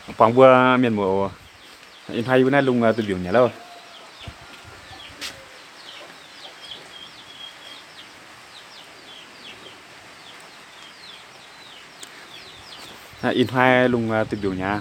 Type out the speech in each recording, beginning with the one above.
Buangh mbuo mienh muoz oc. Ih hnoi yie mbuo naaiv lungh duih mbiungc nyei loh. Ih hnoi lungh duih mbiungc nyei.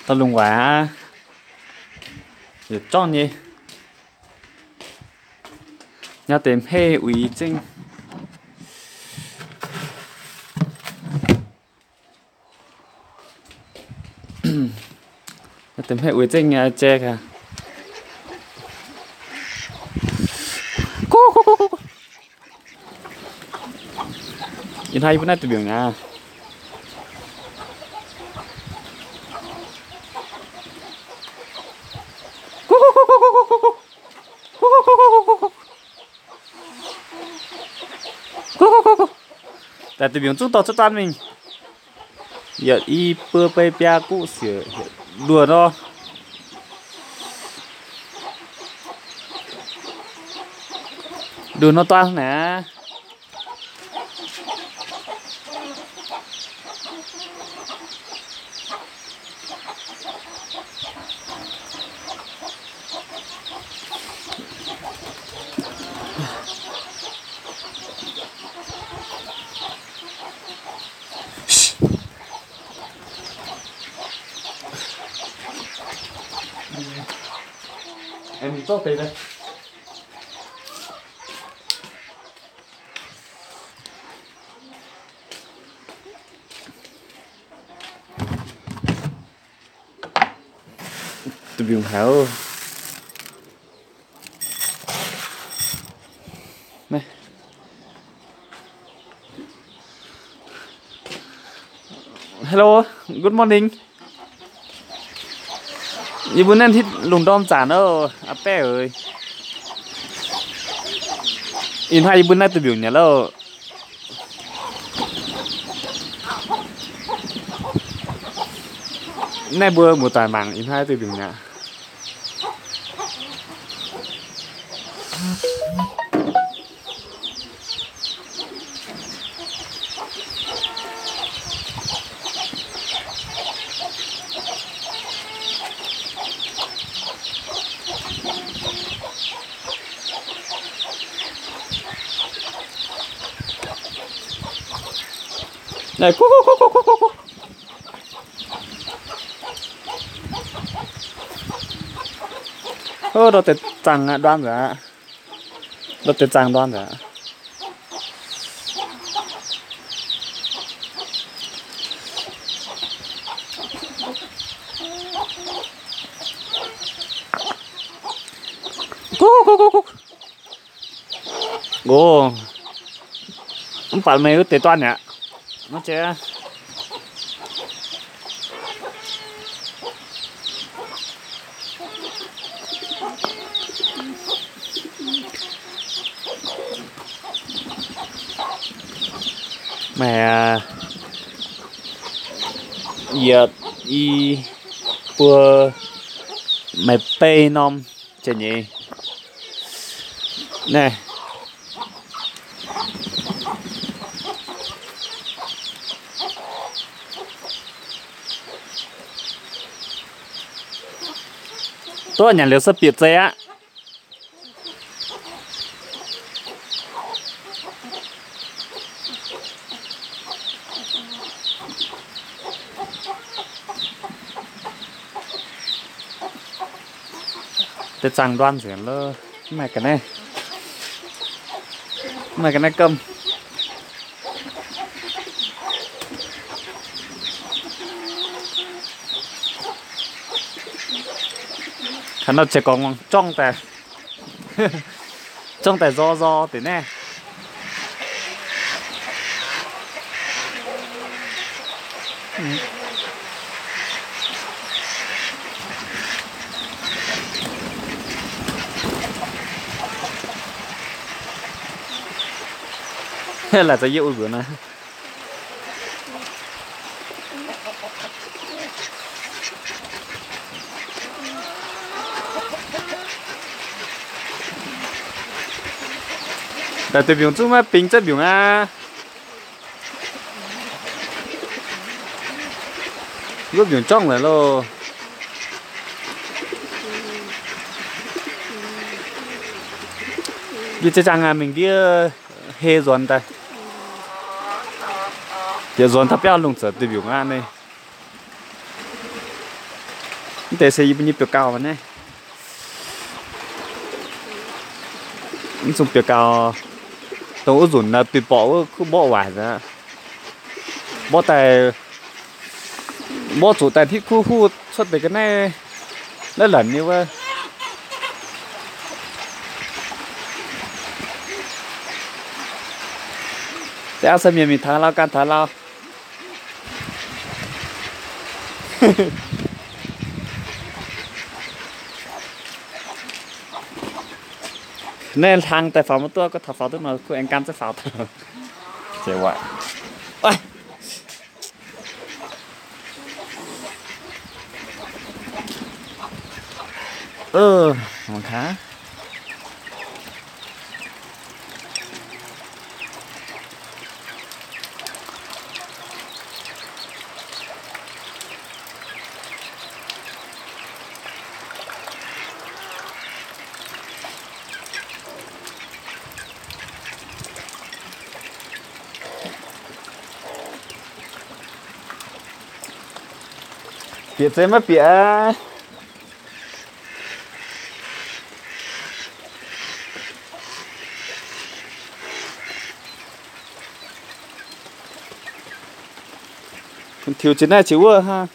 Daaih lungh waaic aqv. Yietc zorngv nyei. Nyaah deix hmeiv uix zengv. Nyaah deix hmeiv uix zengv nyei jai gaax. Ih hnoi yie mbuo naaiv duih mbiungc aqv. Daaih duih mbiungc zungv dorh cuotv daan mingh. Yietc i buo bei biaa guqv siec nduoh nor. Nduoh nor daan naaic. Duih mbiungc haic. Hello, good morning. Yie mbuo naaiv hitv lungh ndorm zanc oc, a'baeqv oc. Ih hnoi yie mbuo naaiv duih mbiungc nyei loh. Naaiv mbuo muoz-doic mangc ih hnoi duih mbiungc aqv. Naaiv, guv, guv, guv. Ov, ndortv deix zaangc nduan nzengc aqv. Ndortv deix zaangc nduan nzengc aqv. Guv, guv, guv, guv. Ov, mv baac meih wuov deix duan aqv. Mv zeiz. Meih, yietc, i, buo, meih bei norm jiex nyei. Naaiv. Duqv nyanc liuz se bieqc zei aqv. Deix zaangc nduan nzengc loh, mv maaih ga'naaiv. Maaih ga'naaiv gamh. Kaaix nor ziouc gorngv muangx zorngv daaih, zorngv daaih nzor nzor deix naaiv. Laaic zoux yie uv nzuonx naaiv. Daaih duih mbiungc zungv maiv bingx zengv mbiungc aqv. Wuov mbiungc zorngv laic loh. Yie ziex zaangc aqv mingh ndiev hei nzuonx daaih. Yie nzuonx taux biauv lungh ziouc duih mbiungc aqv naaiv. Mv deix se yie mbuo nyei biauv-gauh naaiv. Mv zungh biauv-gauh dongh wuov nzunc naaiv duih borqc wuov kuv mborqv waaic aqv. Mborqv daaih, mborqv zuqc daaih hitv kuv huv cuotv deix ga'naaiv laiv lanc nyei wuov. Deix aqv se mienh mingh taux lauh gan taux lauh. Naaiv hlang daaih faaux maiv duqv, gorngv taux faaux duqv nor kuv aengx gan zengv faaux. Bieqc zeiz maiv bieqc aqv. Tiux jiex naaiv jiex wuov hnangv.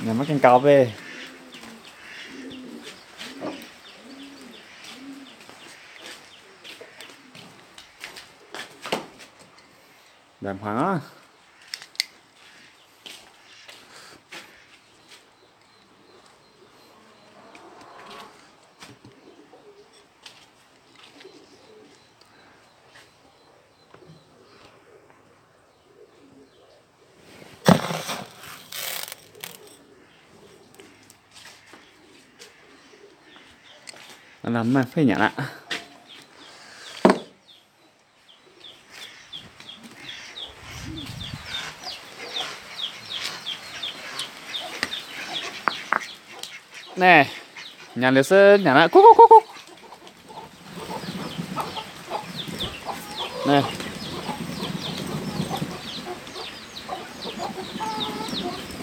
Maiv gaengh gaux beiv. Mbaengx hmuangx aqv. Maaih fei nyanc aqv. Naaiv, nyanc liuz se nyanc aqv. Kukv, kukv, kukv, kukv. Naaiv,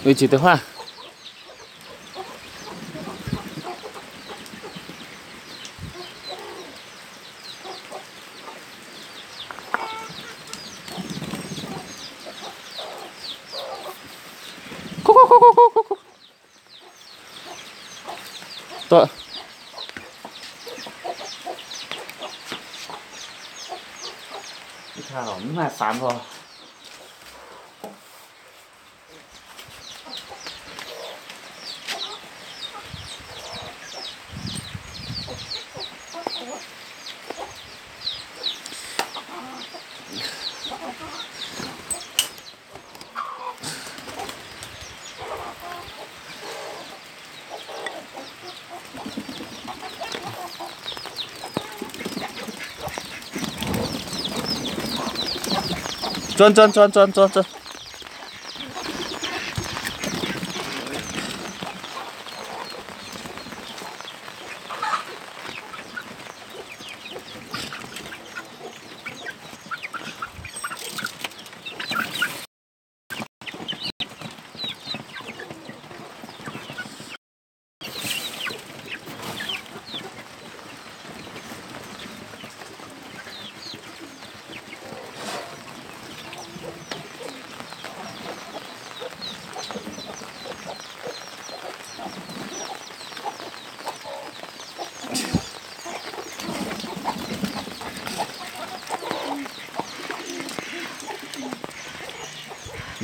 uix zuqc deix huaav. Dorh. Mv maaih faanx lorh. Zuonx, zuonx, zuonx, zuonx, zuonx, zuonx.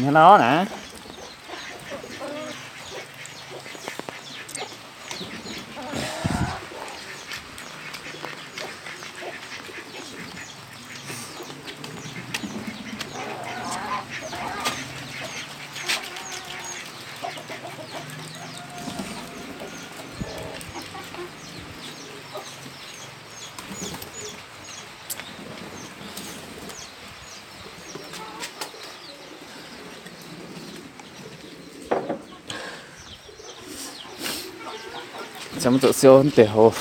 Hnangv nor naaiv. Ziouc maiv zuqc siou deix hoz.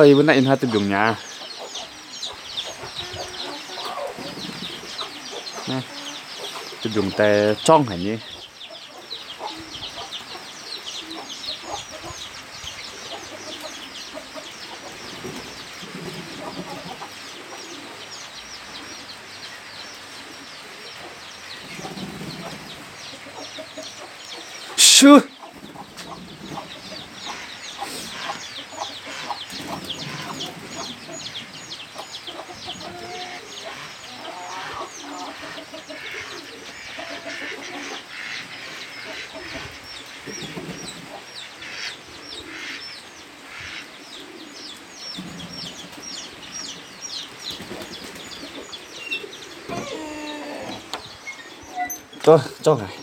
Yie mbuo naaiv ih hnoi duih mbiungc nyei aqv. Duih mbiungc daaih zorngv haic nyei. Shu. Zorqv, zorqv haic.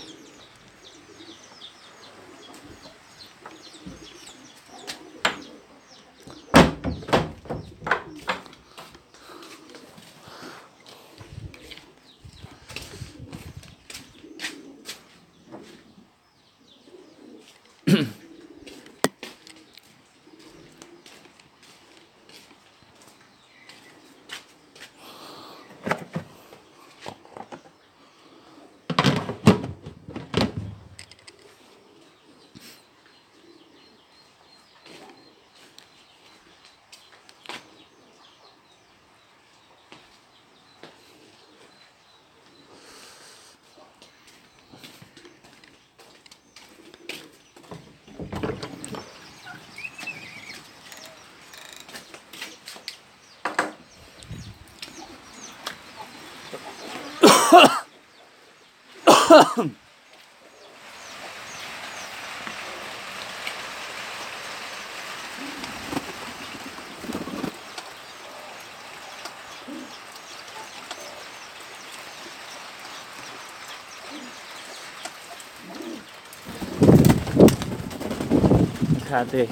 Kaav deix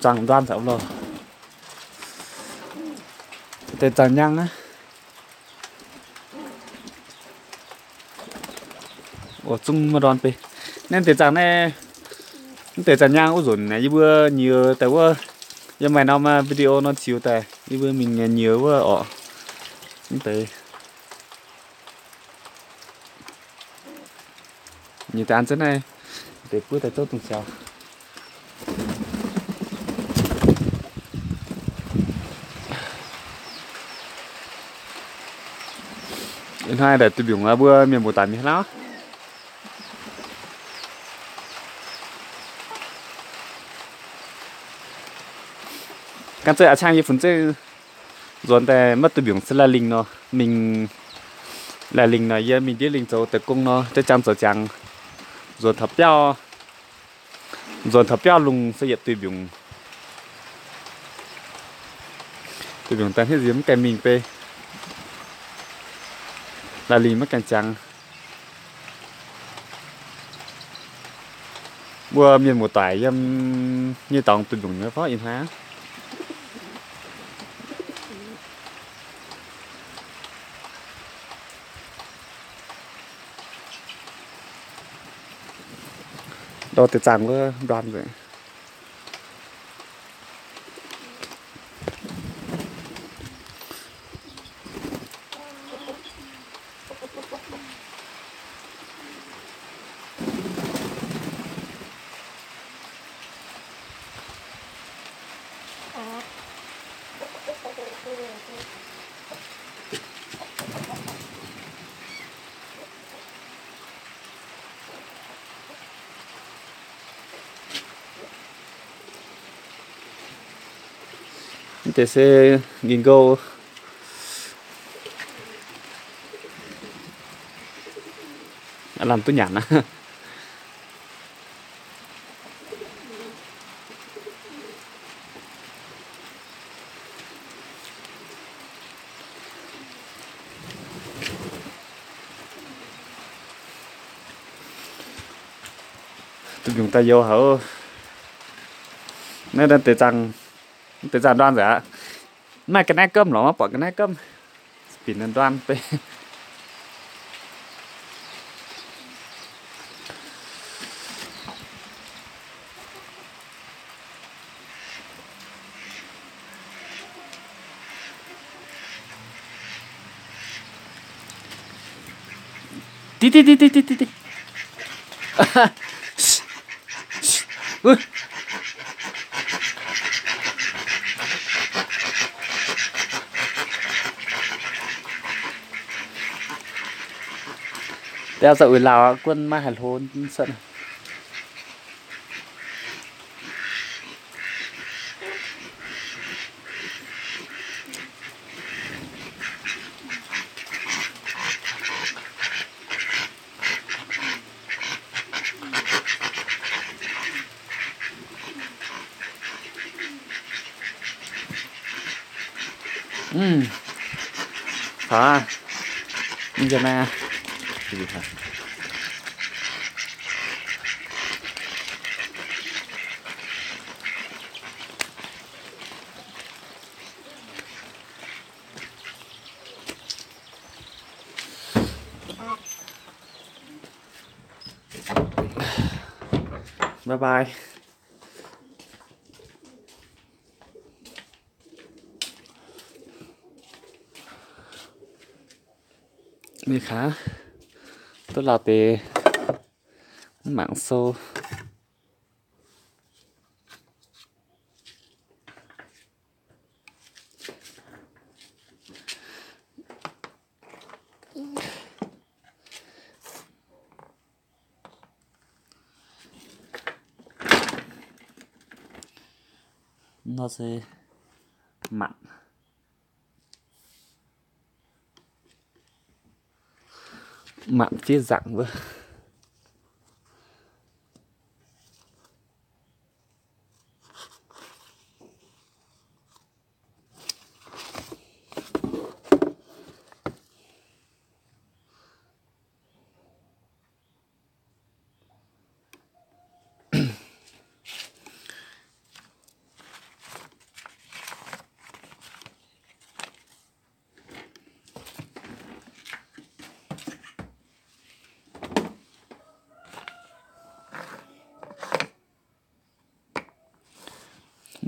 zaangc nduan zaqc loh. Deix zaangc nyang aqv. Oc, zungv maiv ndorn beiv. Naaiv deix zaangc naaiv, mv deix zaangc nyang wuov nzunc naaiv yie mbuo nyiex daaih wuov, yiem maaih norm video nor ziux daaih yie mbuo mingh nyiex wuov oc. Mv deix nyiex daaih an zunv naaiv deix buov daaih zouv dungz xiaaux. Ih hnoi daaih duih mbiungc mbuo mienh muoz-doic mingh hnangv. Ganh zeiv a'ciangv yie funx zeiv nzuonx daaih maiv duih mbiungc se Laih Lingh nor, mingh Laih Lingh nor yie mingh ndiev lingh zoux deic-gong nor, jaiv jangx zoux jangx, nzuonx taux biauv, nzuonx taux biauv lungh se yietc duih mbiungc. Duih mbiungc daaih hniev nziex maiv gaengh mingh bei, Laih Lingh maiv gaengh jangx. Mbuo mienh muoz-doic yiem nyei dorngx duih mbiungc nyei fai ih hnoi aqv. Ndau deix zaangc wuov mbiaanh nzengc. Mv deix se nqi nqou. Lamh duqv nyanc aqv. Duqv mbiungc daaih youz haic. Naaiv deix zaangc, deix zaangc nduan nzengc aqv. Mv maaih ga'naaiv gomv lorqc, maiv buatc ga'naaiv gomv. Binc nduan deix. Div, div, div, div, div, div. Da'faanh uix lauh guon maiv haih hlo cuotv. Hm. Hov. Mv njiec naaiv. Bye bye. Mienh kaax, duqv lauh deix mv mangc sou. Nor se maanc, maanc fiev nzaangc wuov.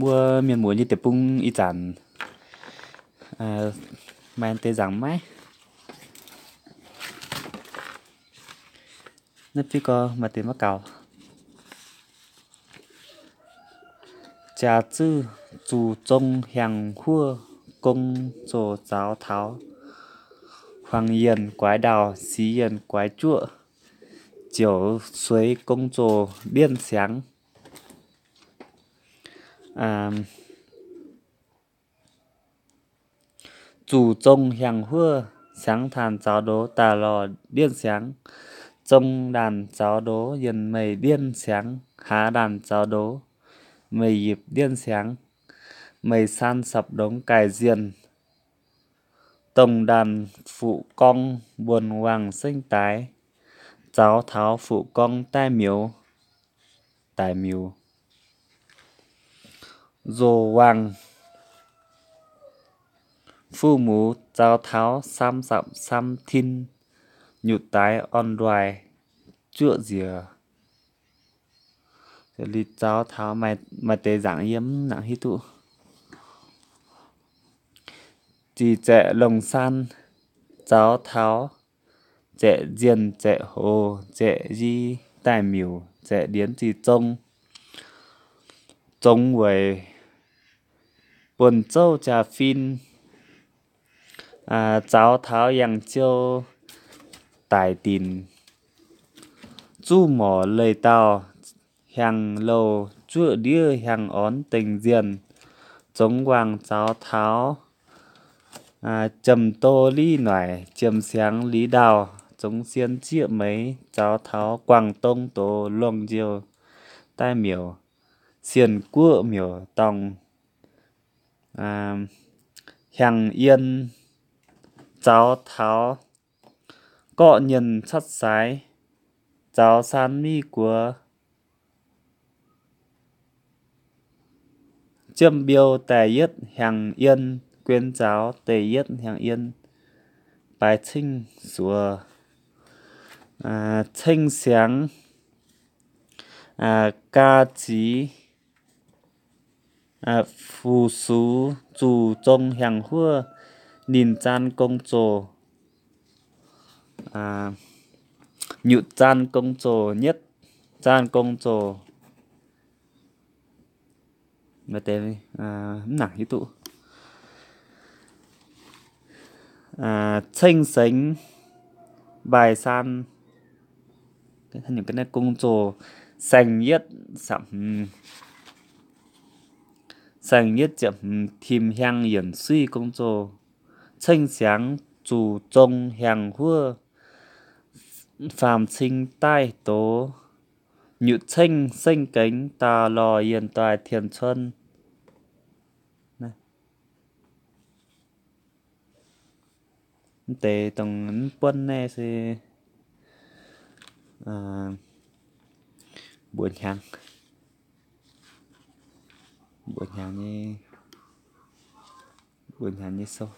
Mbuo mienh muoz nyei deic-bung ih zanc maaih deix nzaangc maiv? Naaiv fiev gorx maaih deix maiv gaux. Jaax zuqv zuqc zong hiaangx huov, gong zoh zaux taux, huangx yienh guaix ndaauh, sic yienh guaix juoqv, ziouc sueix gong zoh mbienv siangx. Zuqc zong hiaangx huov, siangx taanc zaux ndoz daaih lorh mbienv siangx. Zong ndaanc zaux ndoz yienh meih mbienv siangx, haaz ndaanc zaux ndoz meih yipc mbienv siangx. Meih saan sapc ndongx gaaih nzienh, dongh ndaanc fuqv gorngv mbuonx wangh saengv daaix, zaux taux fuqv gorngv daaih miouz, daaih miouz. Nzoh wangh fuqv muoz zaux taux sam sapc sam tin, nyutc daaix orn nduaih juoqv nziex. Liuz zaux taux maaih deix nzaangc yie mv nangc hiuv duqv. Zic zaeqc longc saan zaux taux, zaeqc nzienh zaeqc hoz zaeqc yi daaih miuc zaeqc ndienx zic zong. Zong weic buonv zouv jaa-fin, Zaux taux yangh ziou daic dinc, zuqv morc leih dauh hiangx louh, zuoqv ndiev hiangx orn dengh nzienh, zongx wangc zaux taux jiem-doz liv noic, jiem-siangx liz ndaauh, zongx sien zieqv meix, zaux taux guangc dong doz longh njiouh daaih miuc, sienh guoqv miuc dorngh hiangx yien, zaux taux gorqv nyienh catv saaix, zaux saan mih guox, jiem-mbiou daaih yietv hiangx yien, guen zaux daaih yietv hiangx yien, baaix ceng suoz, ceng siangx, gaa zic, fu-sux zuqc zong hiangx huov, ninh zaan gong zoh, nyutc zaan gong zoh, nyietv zaan gong zoh, mv nangc hiuv duqv, ceng sengx mbaaih saan, gong zoh saeng-yietv, saeng-yietv ziepc hmz tim hiang yienc suiv gong zoh, ceng siangx zuqc zong hiangx huov, faam cing daaih doz, nyutc ceng seng-gengx daauh lorh yienh doic tien cuon. Mv deix dongh mv buonv naaiv se mbuox hnyangx, mbuox hnyangx nyei, mbuox hnyangx nyei sou.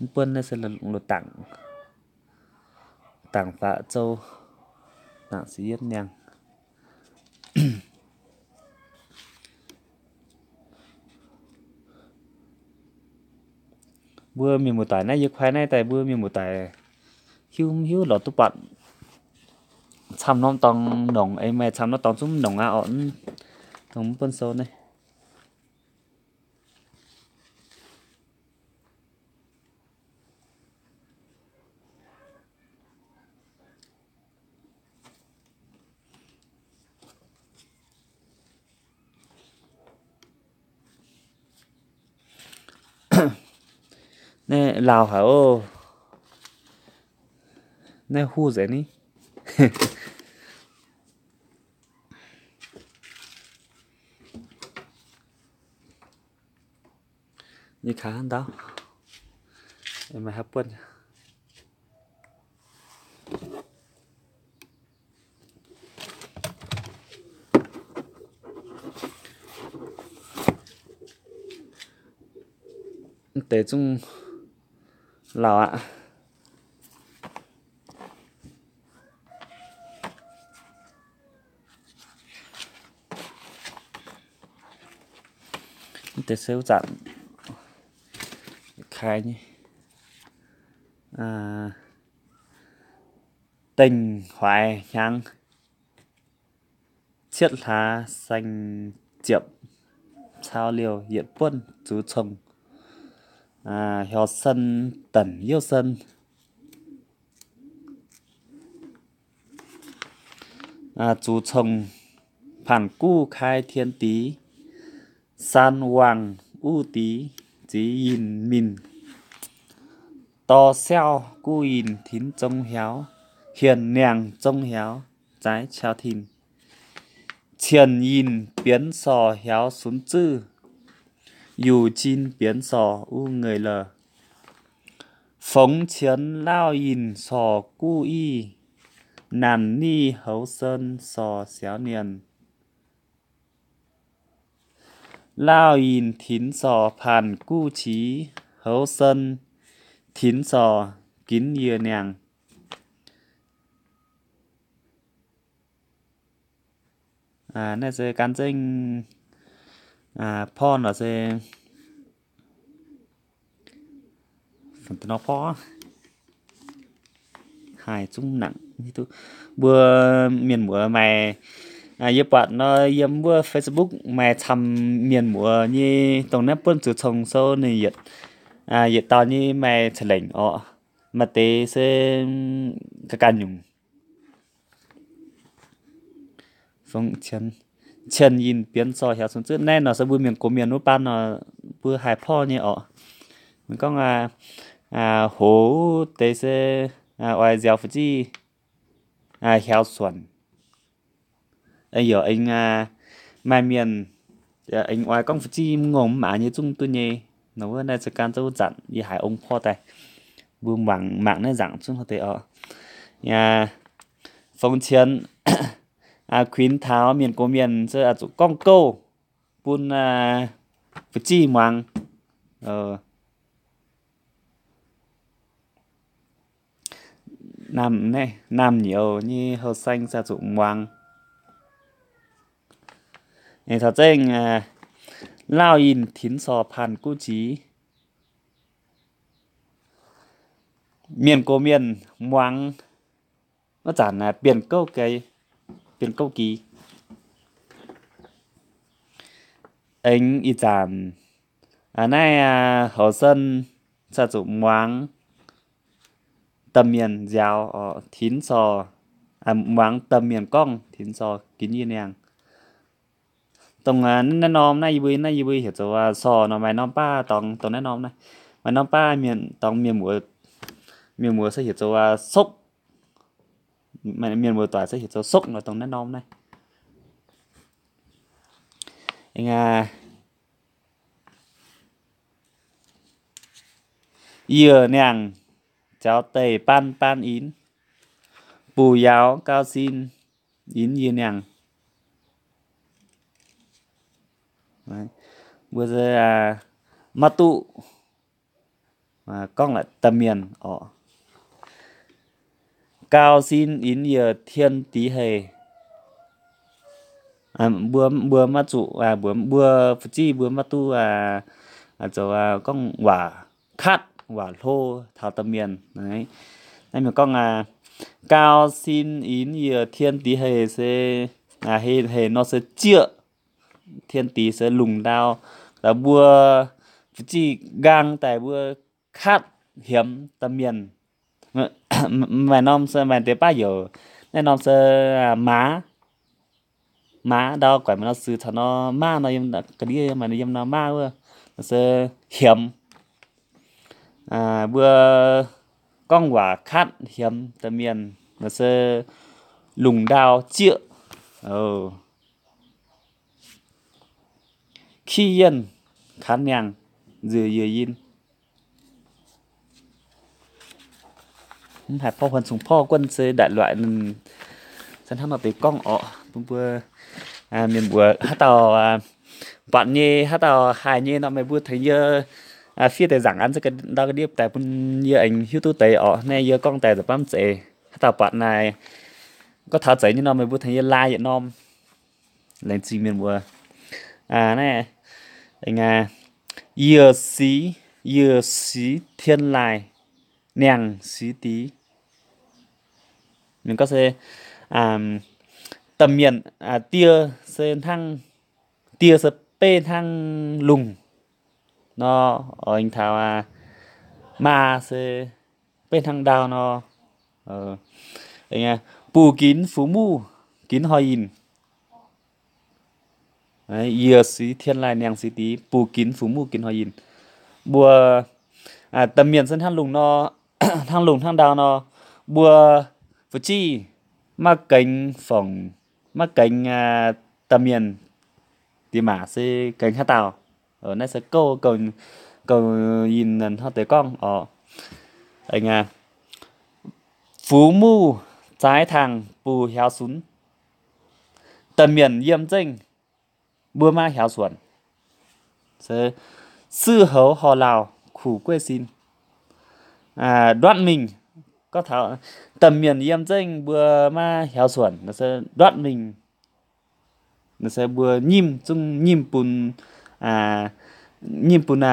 Mv buonv naaiv se loz-dangc, dangc faqv zouv, dangc se yietv niangh. Mbuo mienh muoz-doic naaiv, yie kuaai naaiv daaih mbuo mienh muoz-doic hiuv mv hiuv lorz duqv buatc camv norm dorngx nongc, ei maaih camv norm dorngx zungv mv nongc aqv orqc. Dongh mv buonv sou naaiv. Naaiv laauh haic oc. Naaiv huv nzengc ni. Yie kaaix hnangv ndau, meih haaix buonv. Mv deix zungv laauh aqv. Mv deix se wuov zanc kaaix nyei. Dengh Huaaix hnyangx cietv hlaax saeng ziepc cau liouh yietc buonv zuqc cong, hiaaux sen danc youh sen. Zuqc cong paanc guv kai tien dix, saan wangc uv dix ziqc yinh minh. Dor siauv guv yinh tinx zong hiaaux, hienh niangh zong hiaaux zaaix qiau tin. Cien yinh bienx sorc hiaaux sunx zuiv, yuc jin bienx sorc uv ngeix la'h. Fongx qienx lauh yinh sorc guv ih, naanc nix houx sen sorc siaaux nienh. Lauh yinh tinx sorc paanc guv qiex, houx sen tinx sorc ginx yie niangh. Naaiv se gan zengv porv lorz se nor porv. Haih zungv nangc. Mbuo mienh muoz maaih Yie buatc nor yiem wuov Facebook maaih camv mienh muoz nyei dongh naaiv buonv zuqc cong sou ninh yietc, yietc dauh nyei maaih ca'lengc orqc. Maaih deix se ga'ganh nyungc. Cien yinh bienx zorc hiaaux cunx zuqv naaiv nor se mbuo mienh gox mienh wuov baan nor, mbuo haih porv nyei orqc. Mienh gorngv, hoz deix se oix nziaaux fu'jueiv hiaaux suonc. Yaac aengx maaih mienh aengx oix gorngv fu'jueiv mv ngongh mv maac nyei zungv duqv nyei. Nor wuov naaiv se gan zouv wuov zanc yie haiz ong porv daaih, mbuo mangc mangc naaiv nzaangc zungv hnangv deix orqc. Fongx qienx kuinx taux mienh gox mienh se zuqc gorngv gouv bun fu'jueiv muangx. Naamh nyouz nyei houh saeng se zuqc muangx. Taux zengv lauh yinh tinx corc paanh guv jiex, mienh gox mienh muangx wuov zanc bienh gouv geix, bienh gouv gix. Aengx ih zanc naaiv houh saeng se zuqc muangx domh mienh nziaaux tinx corc, muangx domh mienh gorngv tinx corc ginv yie niangh. Dongh naaiv norm naaiv yie mbuo, naaiv yie mbuo heuc zoux corc nor, maaih norm baav dorngx dongh naaiv norm naaiv, maaih norm baav mienh dorngx mienh muoz, mienh muoz se heuc zoux sokv, mienh muoz doic se heuc zoux sokv nor dongh naaiv norm naaiv. Yie niangh jaux deic baan baan inx, buqc yauz gau sin inx yie niangh. Mbuo maiv duqv gorngv la'damh mienh orqc. Gau sin inx yie tien dix heix. Mbuo, mbuo maiv zuqc, mbuo, mbuo fu'jueiv mbuo maiv duqv zoux gorngv waac katv waac hlo taux domh mienh. Naaiv mienh gorngv, gau sin inx yie tien dix heix se, heix, heix nor se zieqv, tien dix se lungh ndau. Mbuo fu'jueiv nqaang daaih mbuo katv hiemx domh mienh. Maaih norm se maaih deix baav youc, naaiv norm se maaz, maaz ndau guaix maaih nor sic caux nor maaz nor, ga'ndiev maaih nor yiem nor maaz wuov, se hiemx. Mbuo gorngv waac katv hiemx domh mienh nor se lungh ndau zieqv. Ki yienh kanx niangh nzueic yie yinh. Mv haih porv huon congx porv guonv se ndaaic luaaic se hnangv nor deix gorngv orqc. Bun mbuo mienh mbuox haaix dauh buatc nyei, haaix dauh haiz nyei nor, meih mbuo tengx yie fiev deix nzaangc an ndau ga'ndiev daaih bun yie aengx hiuv duqv deix orqc. Naaiv yie gorngv daaih nza'bamv zeiz. Haaix dauh buatc naaic gorngv taux zeiz nyei nor, meih mbuo tengx yie like yietc norm. Laengz zingh mienh mbuo. Naaiv, yie sic, yie sic tien laaih niangh sic dix. Mienh gorngv se domh mienh, die se hnangv, die se beiv hnangv lungh nor, oix taux maa se beiv hnangv ndau nor. Buqc ginx fu'muv ginx horh yinh. Yie sic tien laaih niangh sic dix, buqc ginx fu'muv ginx horh yinh. Mbuo domh mienh se hnangv lungh nor, hnangv lungh hnangv ndau nor, mbuo fu'jueiv maiv gaengh fongc, maiv gaengh domh mienh diex maac se gaengh haaix dauh. Naaiv se gouv, gouv yinh hnangv deix gorngv orqc. Fu'muv zaaix tangh buqc hiaaux sunx. Domh mienh yiem nzengh mbuo maiv hiaaux suonc. Siv houx horh lauh kuv gueiv sin. Nduatv mingh, gorngv taux domh mienh yiem nzengh mbuo maiv hiaaux suonc, nduatv mingh. Se mbuo nyimv zungv nyimv bun, nyimv bun,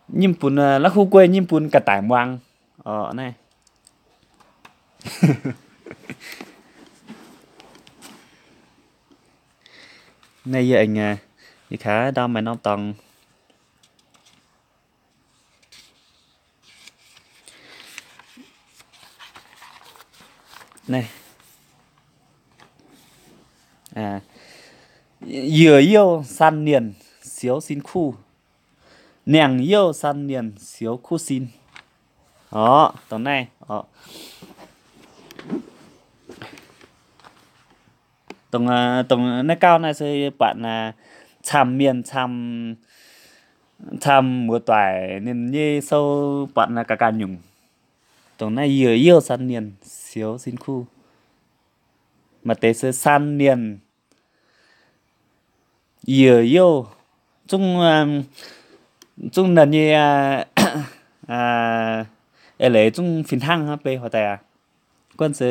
nyimv bun la'kuv gueiv nyimv bun ga'daic muangx. Naaiv Naaiv yie aengx, yie kaav ndau maaih norm dorngx. Naaiv, yiec youh san nienh sioux sin kuv, niangh youh san nienh sioux kuv sin. Orqc, dongh naaiv orqc. Dongh, dongh naaiv gauh naaiv se buatc camv mienh, camv, camv muoz-doic ninh nyei sou buatc ga'ganh nyungc. Dongh naaiv yiec youh san nienh sioux sin kuv. Maaih deix se san nienh yiec youh, zungv, zungv ninh nyei, eix leiz zungv fih hnangv hnangv beiv hoc daaih aqv. Guonv se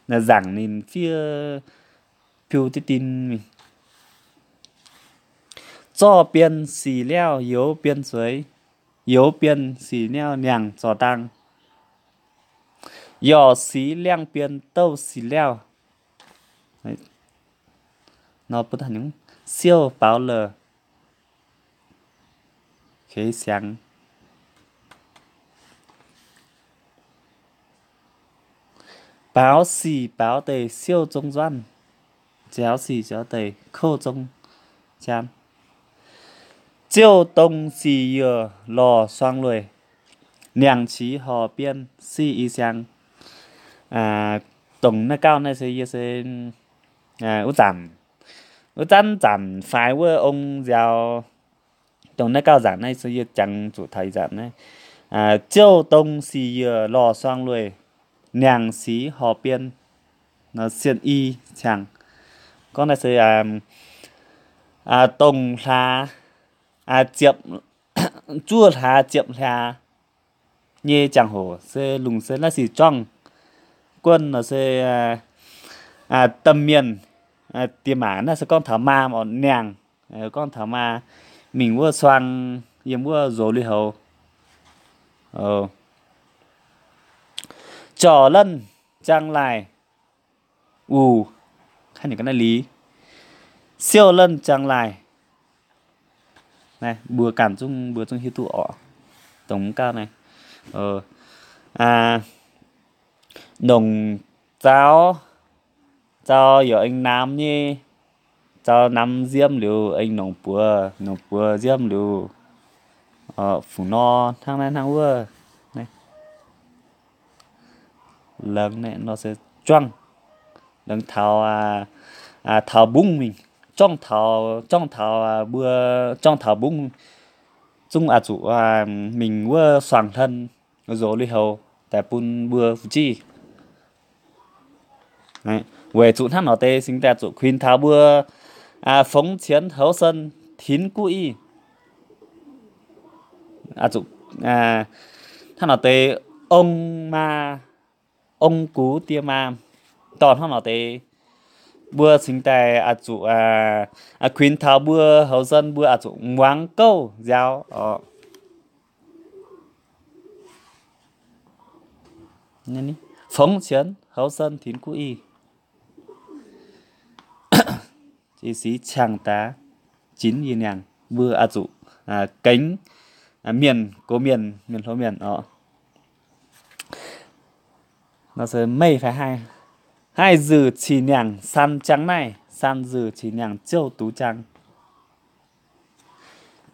naaiv nzaangc ninh fiev piu diqv dien mingh. Zorqv bien sic liauh youz bien zueiz, youz bien sic liauh niangh zorc dang. Yorc sic liangh bien douh sic liauh. Nor bun siouh baaux lez, siangx. Baaux sic baaux deix siouh zong nzuanv, nziaaux sic nziaaux deix kouv zong jaan. Ziouh dongh sic yiec lorz suang lueic, niangc qix horc bien sic i siang. Dongh naaiv gauh naaiv se yie se wuov zanc, wuov zanc zanc faix wuov ong nziaaux. Dongh naaiv gauh nzaangc naaiv se yie jangx zuqc taux ih zanc naaiv. Ziouh dongh sic yiec lorz suang lueic, niangc sic horc bien, sienh i ciangh. Gorngv naaiv se dongh hlaax ziepc, zuov hlaax ziepc hlaax nyei jangx-hoc se lungh se naaiv sic juangv. Guonv nor se domh mienh, diex maac naaiv se gorngv taux maa oc, niangh, gorngv taux maa mingh wuov suang, yiem wuov nzox lui houx. Jorc lenh jang laaih, uv, naaiv li, siouh lenh jang laaih. Naaiv mbuo ganh zungv, mbuo zungv hiuv duqv oc. Dongh gauh naaiv, nongc zaux, zaux yaac aengx namx nyei. Zaux namx nziemv liuz aengx nongc buoz, nongc buoz nziemv liuz, fungc nor hnangv naaiv hnangv wuov. Laengz naaiv nor se juangv, laengz taux, taux mbungv mingh, juangv taux, juangv taux mbuo, juangv taux mbungv, zungv oix zuqc mingh wuov suangx hlen, nzox lui houx daaih bun mbuo fu'jueiv. Weic zuqc hnangv nor deix cingx daaih zuqc kuinx taux mbuo fongx qienx houz sen tinx guv i. Zuqc hnangv nor deix ong maa, ong gux diex maa, dorh hnangv nor deix mbuo cingx daaih oix zuqc kuinx taux mbuo houz sen mbuo oix zuqc muangx gouv nziaaux oc. Fongx qienx houz sen tinx guv i, i sic qangx daaih jinx yie niangh, mbuo oix zuqc gengx mienh gox mienh, mienh hlo mienh oc. Nor se meih fai haih, haih nzuih cih niangh san jang naaiv, san nzuih cih niangh ziouv duqv jang.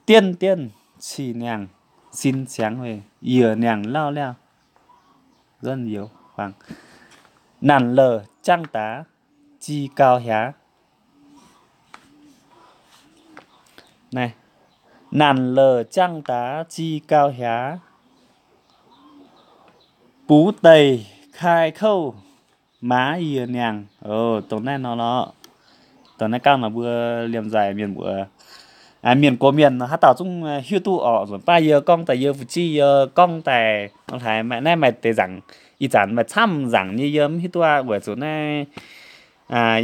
Dienv dienv cih niangh sin ziangx weic yiec niangh lauh liauh, nzuonv youz huaang. Nanc la'jangv daax ji gauh hiaangx. Nanc la'jangv daax ji gauh hiaangx, bux deic kai kouv maaz yiec niangh. Dongh naaiv nor lorqc. Dongh naaiv gauh nor mbuo liemh nzaaih mienh mbuox, mienh gox mienh haaix dauh zungv hiuv duqv orqc. Nzunc baav yie gorngv daaih yie fu'jueiv yie gorngv daaih nor, haaix maaih naaiv maaih deix nzaangc, ih zanc maaih camv nzaangc nyei yie mv hiuv duqv aqv. Weic zuqc naaiv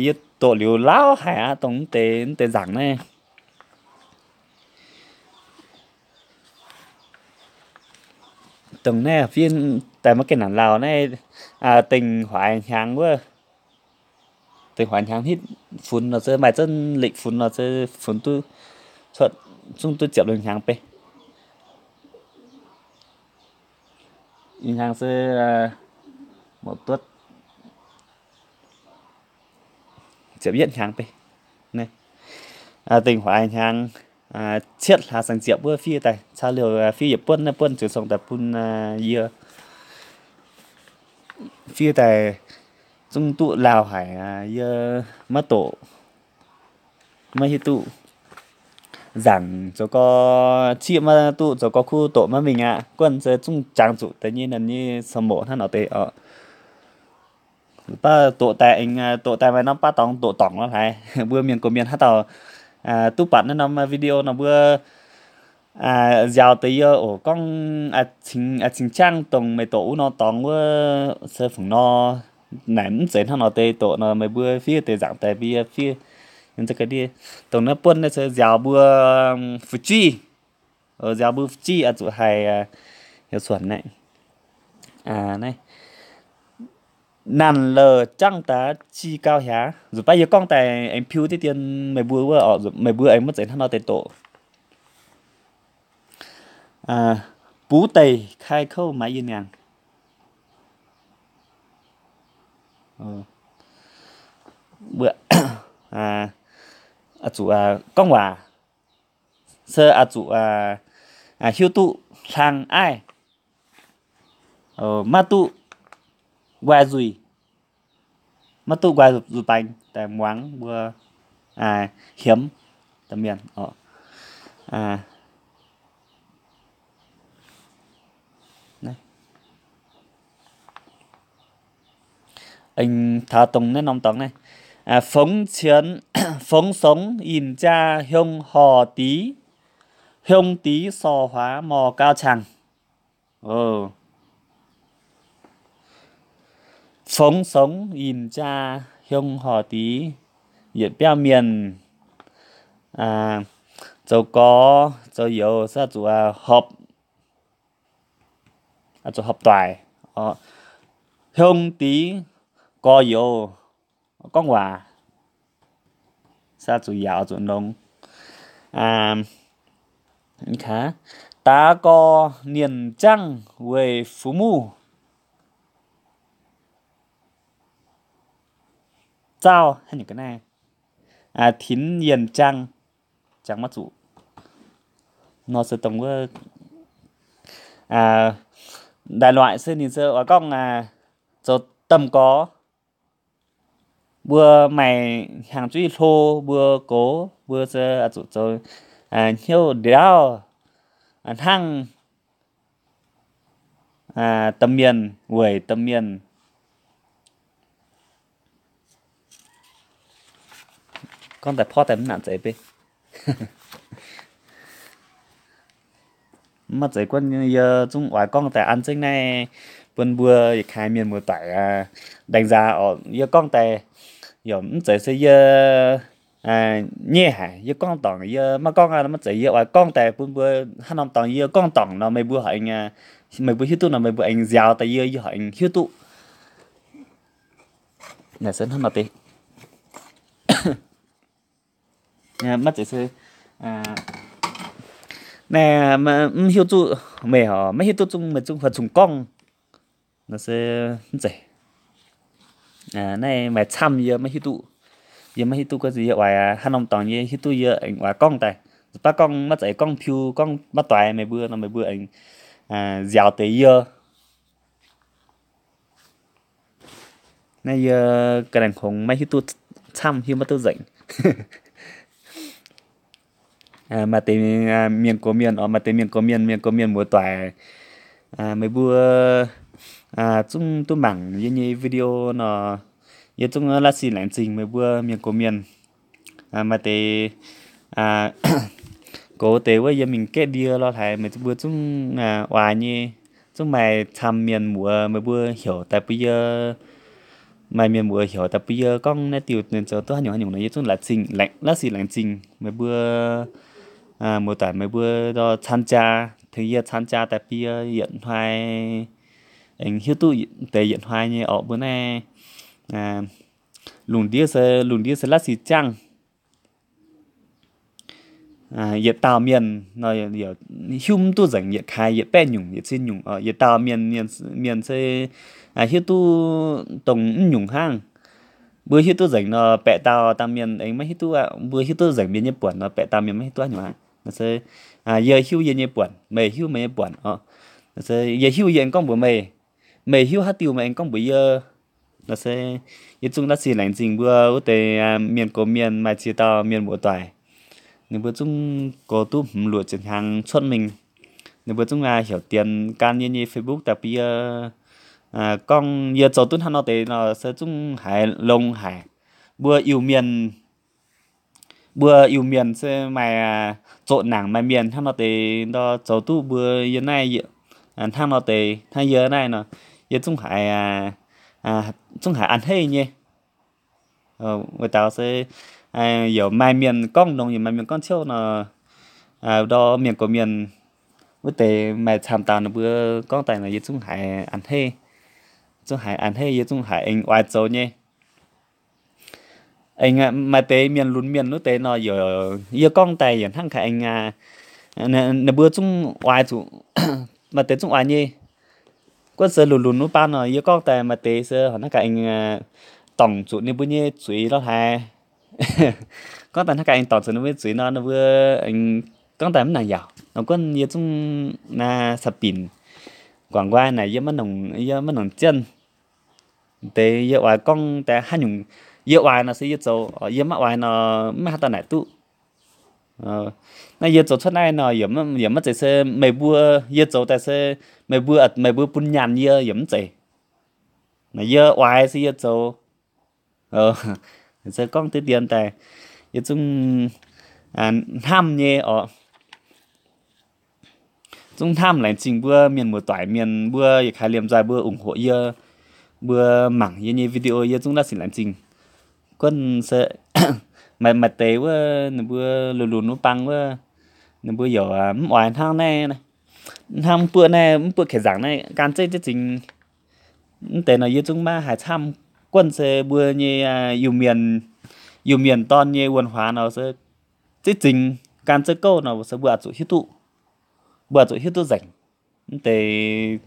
yie doqc liuz lauh haic aqv, dongh mv deix, mv deix nzaangc naaiv. Dongh naaiv fiev daaih maiv gaengh naanc lauh naaiv, dengh huaaix hnyangx wuov, Deix huaax hnyangx hitv funx nor se maaih zunv likv funx nor se funx duqv cuotv zungv duqv ziepc lungh hnyangx bei. Ih hnyangx se mouc duotv ziepc yietv hnyangx bei. Dingh huaax hnyangx cietv hlaax saeng ziepc wuov fiev daaih caux liouh fiev yietc buonv naaiv buonv ziouc song daaih bun yie fiev daaih zungv duqv lauh haic, yie maiv doqc, maiv hiuv duqv. Nzaangc zoux gau, cieqv maiv duqv zoux gau kuv doqc maiv mingh aqv. Guanh se zungv jangx zuqc deix nyei, naaiv nyei sou moc hnangv nor deix oc. Baav doqc daaih aengx doqc daaih maaih norm baav dorngx doqc dorngc lo haaix. Mbuo mienh gox mienh haaix dauh duqv buatc naaiv norm video nor mbuo nziaaux deix yie oc, gorngv cingx jangv dongh meih doqc wuov norm dorngx wuov se fungc nor, naaic mv zeiz hnangv nor deix doqc nor meih mbuo fiev deix nzaangc daaih mbuo fiev. Dongh naaiv buonv naaiv se nziaaux mbuo fu'jueiv, nziaaux mbuo fu'jueiv oix zuqc haih heuc cuonx naaiv. Naaiv Nanc la'jangv daaih qi gau hiav. Nzunc baav yie gorngv daaih aengx piu diqv dien meih mbuo wuov oc, meih mbuo aengx maiv zeiz hnangv nor deix doqc. Butv deic kai kouv maaiz yie niangx. Zuqc gorngv waac se oix zuqc hiuv duqv hlang aiv, maiv duqv nquaih nzuih, maiv duqv nquaih nzuih baengx daaih muangx mbuo hiemx da'mienh oc. Aengx taux dongh naaiv norm dorngx naaiv, fongx qienx, fongx songx yinh jaa hiong horc dix, hiong dix sorc huaax morc gau qangx. Fongx songx yinh jaa hiong horc dix, yietc biauv mienh zoux gorx zoux youz se zuqc horpc, zuqc horpc doic. Hiong dix gorx youz gorngv waac se zuqc yaauc zuqc longx. Daaix gorx nienh jangv weic fu'muv zauh, tinx yienh jangv, jangv maiv zuqc. Nor se dongh wuov ndaaic loic se ninh se oix gorngv zoux domh gorx. Mbuo maaih hnyangx-zuiv hlo, mbuo gox, mbuo se zuqc zoux hnyouv ndaauv hnangv domh mienh weic domh mienh. Gorngv daaih porv daaih mv nangc zeiz bei. Maiv zeiz guanh yie zungv oix gorngv daaih an zengv naaiv bun mbuo yietc kaaix mienh muoz-doic daeng nzaax oc. Yie gorngv daaih yaac mv zeiz se yie nyeiv haic, yie gorngv dorngc yie maiv gorngv aqv. Maiv zeiz, yie oix gorngv daaih bun mbuo hnangv norm dorngx yie gorngv dorngc nor meih mbuo horpc, meih mbuo hiuv duqv nor meih mbuo aengx nziaaux daaih yie, yie horpc aengx hiuv duqv. Naaiv se hnangv nor deix. Maiv zeiz se naaiv mv hiuv duqv, meih horpc maiv hiuv duqv zungv meih zungv huaax cungx gorngv. Naaiv se mv zeiz. Naaiv maaih camv yie maiv hiuv duqv. Yie maiv hiuv duqv guanh yie oix hnangv norm dorngx yie hiuv duqv yie aengx oix gorngv daaih. Baav gorngv maiv zeiz gorngv piu gorngv maiv doix meih mbuo nor meih mbuo aengx nziaaux deix yie. Naaiv yie ga'naaiv hngongx maiv hiuv duqv camv, hiuv maiv duqv nzengc. Maaih deix mienh gox mienh oc, maaih deix mienh gox mienh, mienh gox mienh muoz-doic, meih mbuo zungv duqv mangc yie nyei video nor, yie zungv la'sic laengz zingh meih mbuo mienh gox mienh. Maaih deix gox deix wuov yie mingh gaeqv ndie lo haaix, meih mbuo zungv oix nyei, zungv maaih camv mienh muoz meih mbuo heuc daaih bun yie, maaih mienh muoz heuc daaih bun yie gorngv naaiv diuh ninh zoux duqv haaix nyungc haaix nyungc nor, yie zungv la'sic laengz zingh meih mbuo muoz-doic, meih mbuo camv jaa, tengx yie camv jaa daaih bun yie yietc hnoi aengx hiuv duqv deix yietc hnoi nyei orqc. Mbuo naaiv Lungh ndiev se, lungh ndiev se la'sic ziangh. Yietc dauh mienh nor, hiuv mv duqv nzengc, yietc kaaix yietc baeqv nyungc, yietc cin nyungc oc. Yietc dauh mienh, mienh, mienh se hiuv duqv dongh mv nyungc hnangv. Mbuo hiuv duqv nzengc nor, baeqc dauh dauh mienh aengx maiv hiuv duqv aqv. Mbuo hiuv duqv nzengc mienh nyei buonc nor, baeqc dauh mienh maiv hiuv duqv haaix nyungc aqv. Se yie hiuv yie nyei buonc, meih hiuv meih nyei buonc oc. Se yie hiuv yie aengx gorngv mbuox meih, meih hiuv haaix diuh meih aengx gorngv mbuox yie. Nor se yie zungv la'sic laengz zingh mbuo wuov deix mienh gox mienh maaih ziex dauh mienh muoz-doic. Ninh mbuo zungv gox duqv hmz luoqc ziepc hnyangx cuotv mingh. Ninh mbuo zungv heuc dienx gan yie nyei Facebook daaih bun yie gorngv yie zoux duqv hnangv nor deix nor se zungv haiz longx haic. Mbuo Iu-Mienh, mbuo Iu-Mienh se maaih zoqc nangc maaih mienh hnangv nor deix nor zoux duqv mbuo yie naaiv, hnangv nor deix hnangv yie naaiv nor, yie zungv haiz, zungv haiz a'hneiv nyei. Weic daux se yaac maaih mienh gorngv longx, yaac maaih mienh gorngv ciouv nor, ndorm mienh gox mienh wuov deix maaih camv dauh ninh mbuo gorngv daaih nor yie zungv haiz a'hneiv, zungv haiz a'hneiv, yie zungv haiz aengx oix zoux nyei. Aengx maaih deix mienh lunx mienh wuov deix nor, yie gorngv daaih yaac hnangv gaax aengx, ninh mbuo zungv oix zuqc, maaih deix zungv oix nyei. Guonv se lunx lunx wuov baan nor, yie gorngv daaih maaih deix se hnangv gaax aengx dorngc zuqc ninh mbuo nyei zuiz lorh haic. Gorngv daaih hnangv gaax aengx dorngc zuqc ninh mbuo nyei zuiz nor, ninh mbuo gorngv daaih mv nangc yaauc nor. Guonv yie zungv naaiv sa'binc guangc nqoi naaic, yie maiv nongc, yie maiv nongc jienv. Deix yie oix gorngv daaih haaix nyungc yie oix nor se yie zoux, yie maiv oix nor maiv haaix dauh naaic duqv. Naaiv yie zoux cuotv naaiv nor yaac maiv zeiz se meih mbuo, yie zoux daaih se meih mbuo, meih mbuo bun nyaanh yie yaac mv zeiz. Naaiv yie oix se yie zoux. Se gorngv diqv dien daaih, yie zungv hnamv nyei oc. Zungv hnamv laengz zingh mbuo mienh muoz-doic mienh, mbuo yietc kaaix liemh nzoih mbuo ủng hộ yie, mbuo mangc yie nyei video, yie zungv la'sic laengz zingh. Guonv se maaih, maaih deix wuov ninh mbuo lunx lunx wuov bang wuov, ninh mbuo yaac mv oix hnangv naaiv, hnangv mv buoqv naaiv, mv buoqv keix nzaangc naaiv gan zeiv zingh. Mv deix nor yie zungv maiv haih camv. Guonv se mbuo nyei Iu-Mienh, Iu-Mienh dorn nyei wuonh huaax nor se zeiv zingh gan zeiv gouv nor se mbuo oix zuqc hiuv duqv, mbuo oix zuqc hiuv duqv nzengc. Mv deix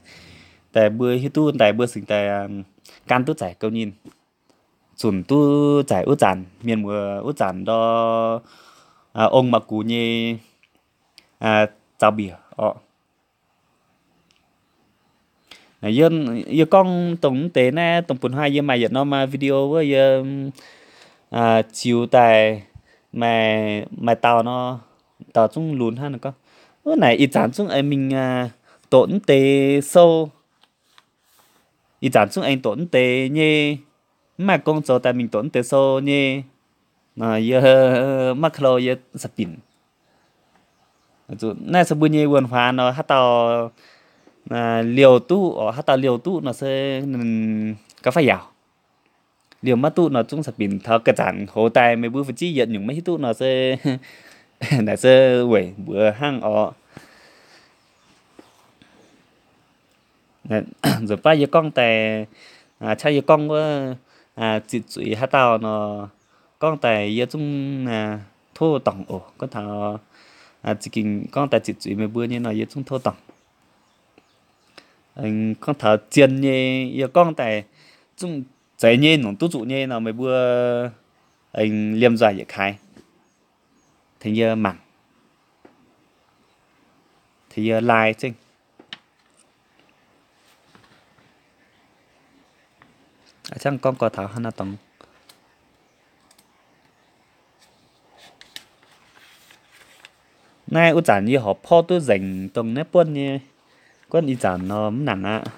daaih mbuo hiuv duqv daaih mbuo singx daaih gan duqv zaic gouv nyinh, zunc duqv zaic wuov zanc mienh muoz wuov zanc ndor ong maqgux nyei zaux mbiec oc. Yie gorngv dongh mv deix naaiv dongh bun hnoi yie maaih yietc norm video wuov yie ziux daaih maaih, maaih dauh nor, dauh zungv lunx hnangv gorngv, wuov naaic ih zanc zungv aengx mingh doqc mv deix sou. Ih zanc zungv aengx doqc mv deix nyei, mv maaih gong zoux daaih mingh doqc mv deix sou nyei. Yie maiv klo yie sa'binc. Naaiv se mbuo nyei wuonh huaax nor, haaix dauh liouh duqv oc, haaix dauh liouh duqv nor se gauh faix yaauc. Liouh maiv duqv nor zungv sa'binc taux ga'zanc hoz daaih meih mbuo fu'jueiv yietc nyungc maiv hiuv duqv nor se naaic se weic mbuox hnangv oc. Nzunc baav yie gorngv daaih, aa, qaqv yie gorngv wuov, aa, zitc zuiz haaix dauh nor, gorngv daaih yie zungv, aa, tov dorngc oc. Gorngv taux, aa, za'gengh gorngv daaih zitc zuiz meih mbuo nyei nor, yie zungv tov dorngc. Gorngv taux zien nyei, yie gorngv daaih zungv zeiz nyei, nongc duqv zuqc nyei nor, meih mbuo aengx liemh nzoih yietc kaaix tengx yie mangc, tengx yie like zengv. Aa, ziangh gorngv gorx taux haaix nor dongh. Naaiv wuov zanc yie horpc porv duqv nzengc dongh naaiv buonv nyei, guonv ih zanc nor mv nangc aqv.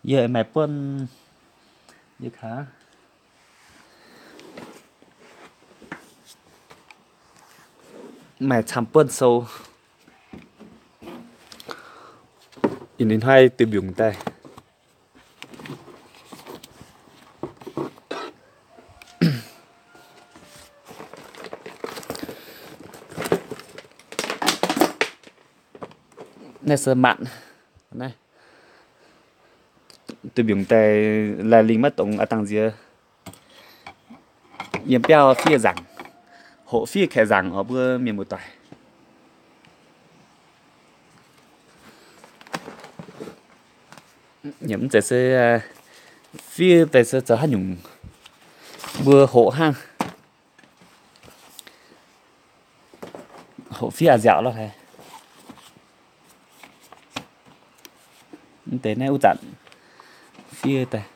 Yie maaih buonv, yie kaav maaih camv buonv sou, ih hnoi duih mbiungc daaih. Naaiv se maanc. Duih mbiungc daaih laih lingh maiv dongz a'dangh nziex. Yiem biauv fiev nzaangc, hoqc fiev kaeqv nzaangc oc mbuo mienh muoz-doic. Yiem mv zeiz se fiev daaih se zoux haaix nyungc mbuo hoqc hnangv. Hoqc fiev a'nziaauc lorh haic. Mv deix naaiv wuov zanc fiev daaih.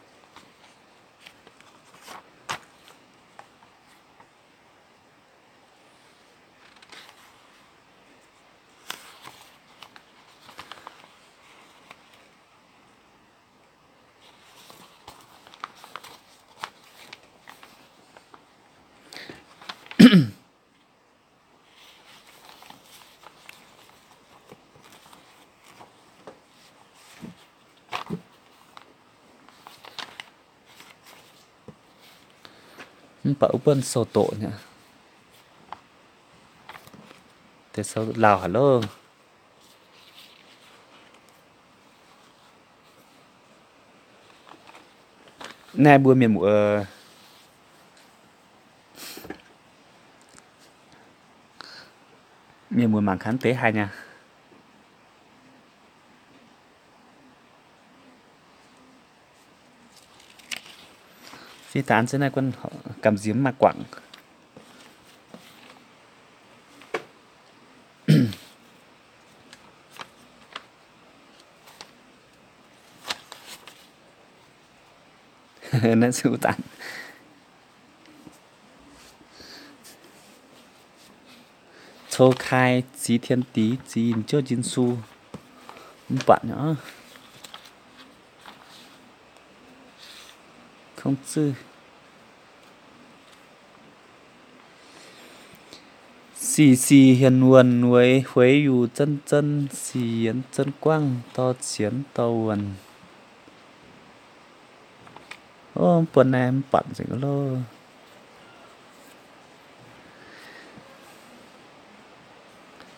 Mv baac wuov buonv sou doqc nyei. Deix sou lauh haic loh. Naaiv mbuo mienh muoz, mienh muoz mangc gaax deix haaix nyungc. Fiev daaih an zengv naaiv guanh gamh nziex mv maaih guangc. Naaiv se wuov zanc 抽开 zix tien dix zix yinh jouv njin su. Mv buatc nyei. 控制 Sic sic hienx wuonh weic hueix yuc zon zon, sic yienx zon guangv dorh qienx dorh wuonh. Ov, buonv naaiv mv buatc nzengc loh.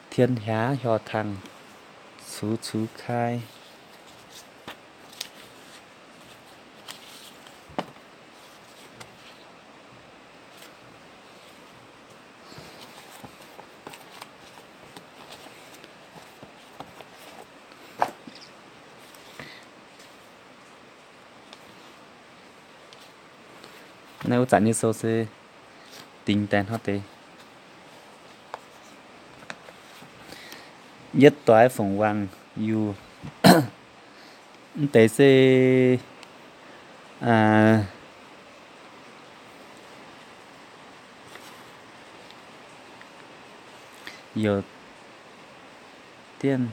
Tien hiaav hior tangh cux cux kai. Naaiv wuov zanc nyei sou se dingx daaih hnangv deix. Yietv doix fongc wangc yuh. Mv deix se youc dienh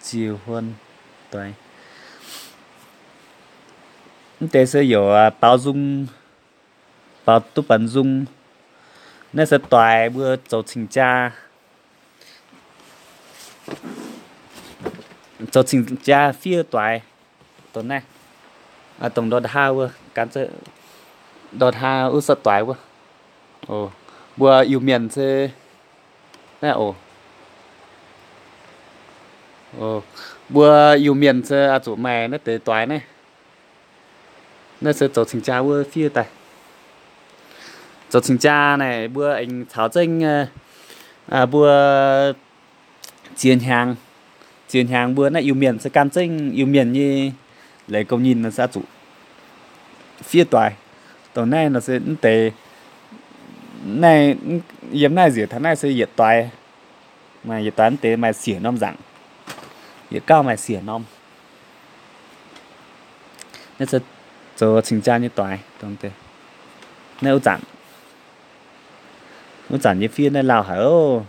ziux huon doix. Mv deix se youc baaux nzung, baaux duqv banc nzung. Naaiv se doix mbuo zoux cing-jaa. Zoux cing-jaa fiev doix. Dongh naaiv, dongh ndortv haa wuov, ndortv haa wuov se doix wuov. Mbuo Iu-Mienh se naaiv oc. Mbuo Iu-Mienh se oix zuqc maaih naaiv deix doix naaiv. Naaiv se zoux cing-jaa wuov fiev daaih. Zoux cing-jaa naaic mbuo aengx caux zengv mbuo ziex hnyangx, ziex hnyangx mbuo naaiv Iu-Mienh se gan zengv Iu-Mienh nyei leiz gouv nyinh nor se oix zuqc fiev doix. Dongh naaiv nor se mv deix, naaiv, yiem naaiv nziex taux naaiv se yietc doix. Maaih yietc doix mv deix maaih siec norm nzaangc. Yietc gauh maaih siec norm. Naaiv se zoux cing-jaa nyei doix dongh deix. Naaiv wuov zanc, wuov zanc nyei fiev naaiv lauh haic oc.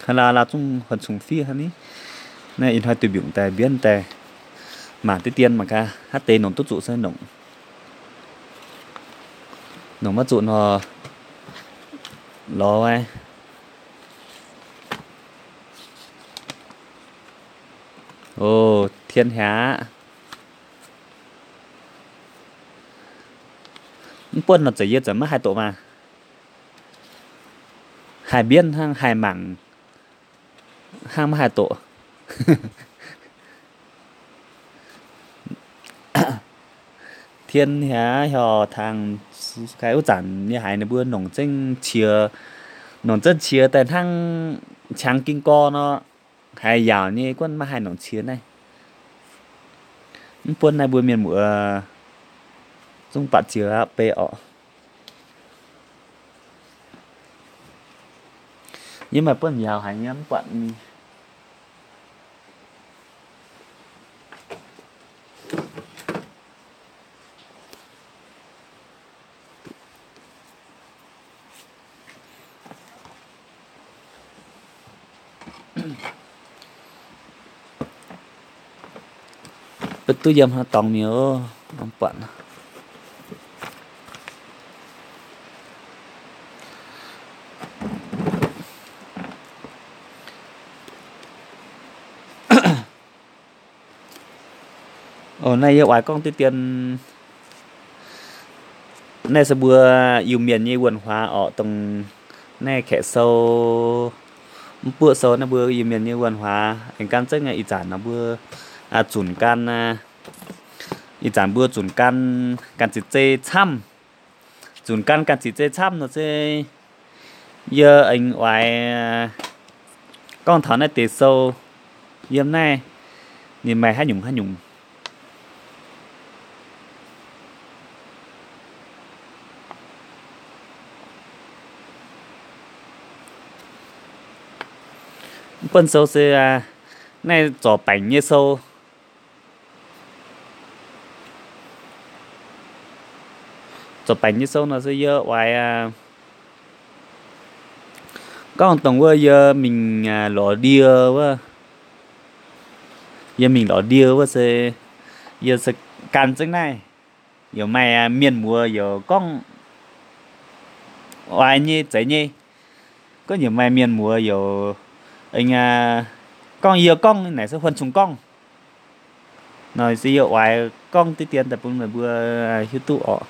Hnangv lauh lauh zungv huan cungx fiev hnangv ni. Naaiv ih hnoi duih mbiungc daaih mbienv daaih mangc deix dien mangc gaax haaix deix nongc duqv zuqc se nongc. Nongc maiv zuqc nor lorz wuov. Oc, tien hiav. Mv buonv nor zeiz yie za'gengh maiv haih doqc maah. Haih mbienv hnangv, haih mangc hnangv, maiv haih doqc. Tien hnyangx hiuv tangx, kai wuov zanc yie haiz ninh mbuo nongc zengv qiex, nongc zengv qiex daaih hnangv qangx ging gorn nor, haiz yaauc nyei guonv maiv haih nongc qiex naaiv. Mv buonv naaiv mbuo mienh muoz zungv buatc jiex aqv bei orqc. Yie maaih buonv yaauc haic nyei mv buatc mingh. Beiv duqv yiem haaix dorngx mi'aqv, mv buatc. Naaiv yie oix gorngv diqv dien, naaiv se mbuo Iu-Mienh nyei wuonh huaax orqc, dongh naaiv kaeqv sou, mv buoqv sou, naaiv mbuo Iu-Mienh nyei wuonh huaax aengx gan zengv ih zanc nor mbuo zunc gan, ih zanc mbuo zunc gan, gan ziqc zei camv. Zunc gan gan ziqc zei camv nor se yie aengx oix gorngv taux naaiv deix sou yiem naaiv, ninh maaih haaix nyungc haaix nyungc. Buonv sou se naaiv zorc baengc nyei sou. Zorc baengc nyei sou nor se yie oix gorngv dongh wuov yie mingh lorz ndie wuov, yie mingh lorz ndie wuov se yie se gan zengv naaiv. Yaac maaih mienh muoz yaac gorngv oix nyei zeiz nyei. Gorngv yaac maaih mienh muoz yaac gorngv yie gorngv naaic se huan cong gorngv nor se yie oix gorngv diqv dien daaih bun meih mbuo hiuv duqv orqc.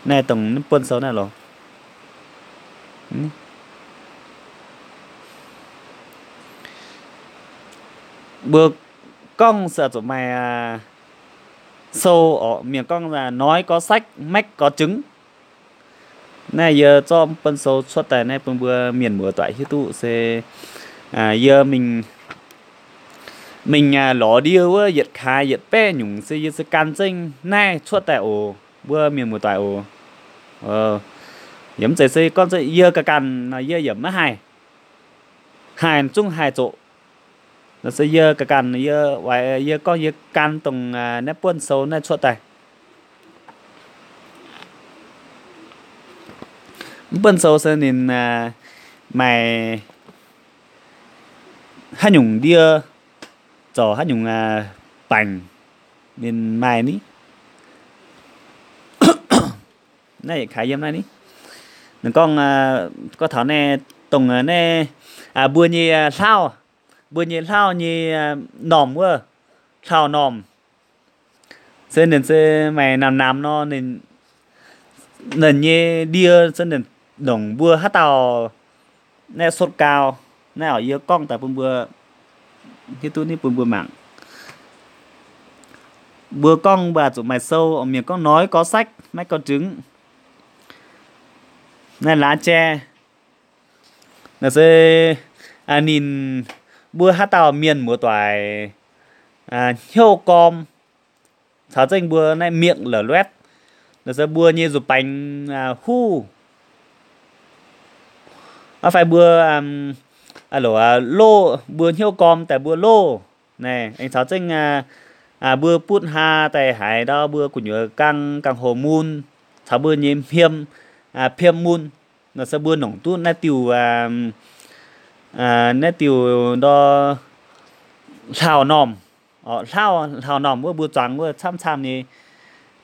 Naaiv dongh buonv sou naaiv loh. Mbuo gorngv se zuqc maaih sou orqc, mienh gorngv nói có sách, mách có chứng. Naaiv yie zorqv buonv sou cuotv daaih naaiv bun mbuo mienh muoz doic hiuv duqv se yie mingh, mingh lorz ndie wuov yietc kaaix yietc baeqv nyungc se yie se gan zengv naaiv cuotv daaih oc, mbuo mienh muoz doic oc. Yie mv zeiz se gorngv yie ganh ganh nor yie yaac maiv haih, haih zungv haih zoqc. Nor se yie ganh ganh, yie, yie gorngv yie gan dongh naaiv buonv sou naaiv cuotv daaih. Mv buonv sou se ninh maaih haaix nyungc ndie, zorc haaix nyungc baengc, ninh maaih ni. Naaiv yietc kaaix yiem naaiv ni. Ninh gorngv, gorngv taux naaiv dongh naaiv mbuo nyei hlauv, mbuo nyei hlauv nyei normh wuov, hlauv-normh. Se ninh se maaih namx namx nor, ninh nyei ndie se ninh longc mbuo haaix dauh naaiv sotv gau. Naaiv oc, yie gorngv daaih bun mbuo hiuv duqv nitv bun mbuo mangc. Mbuo gorngv mbuo zuqc maaih sou, mienh gorngv nói có sách, mách có chứng. Naaiv laaix jai, naaiv se ninh, mbuo haaix dauh mienh muoz doic hnyouv gorm caux zengv mbuo naaiv miệng lở loét, naaiv se mbuo nyei nzuih baengx huv. Fai mbuo loz, mbuo hnyouv gorm daaih mbuo loz naaiv, aengx caux zengv mbuo butv haa daaih haaix ndau mbuo gu'nyuoz gang, gang hoc mun, caux mbuo nyei hmiem, hmiem mun, naaiv se mbuo nongc duqv naaiv diuh, naaiv diuh ndor hlauv-normh, hlauv, hlauv-normh wuov mbuo zuangx wuov camv camv nyei.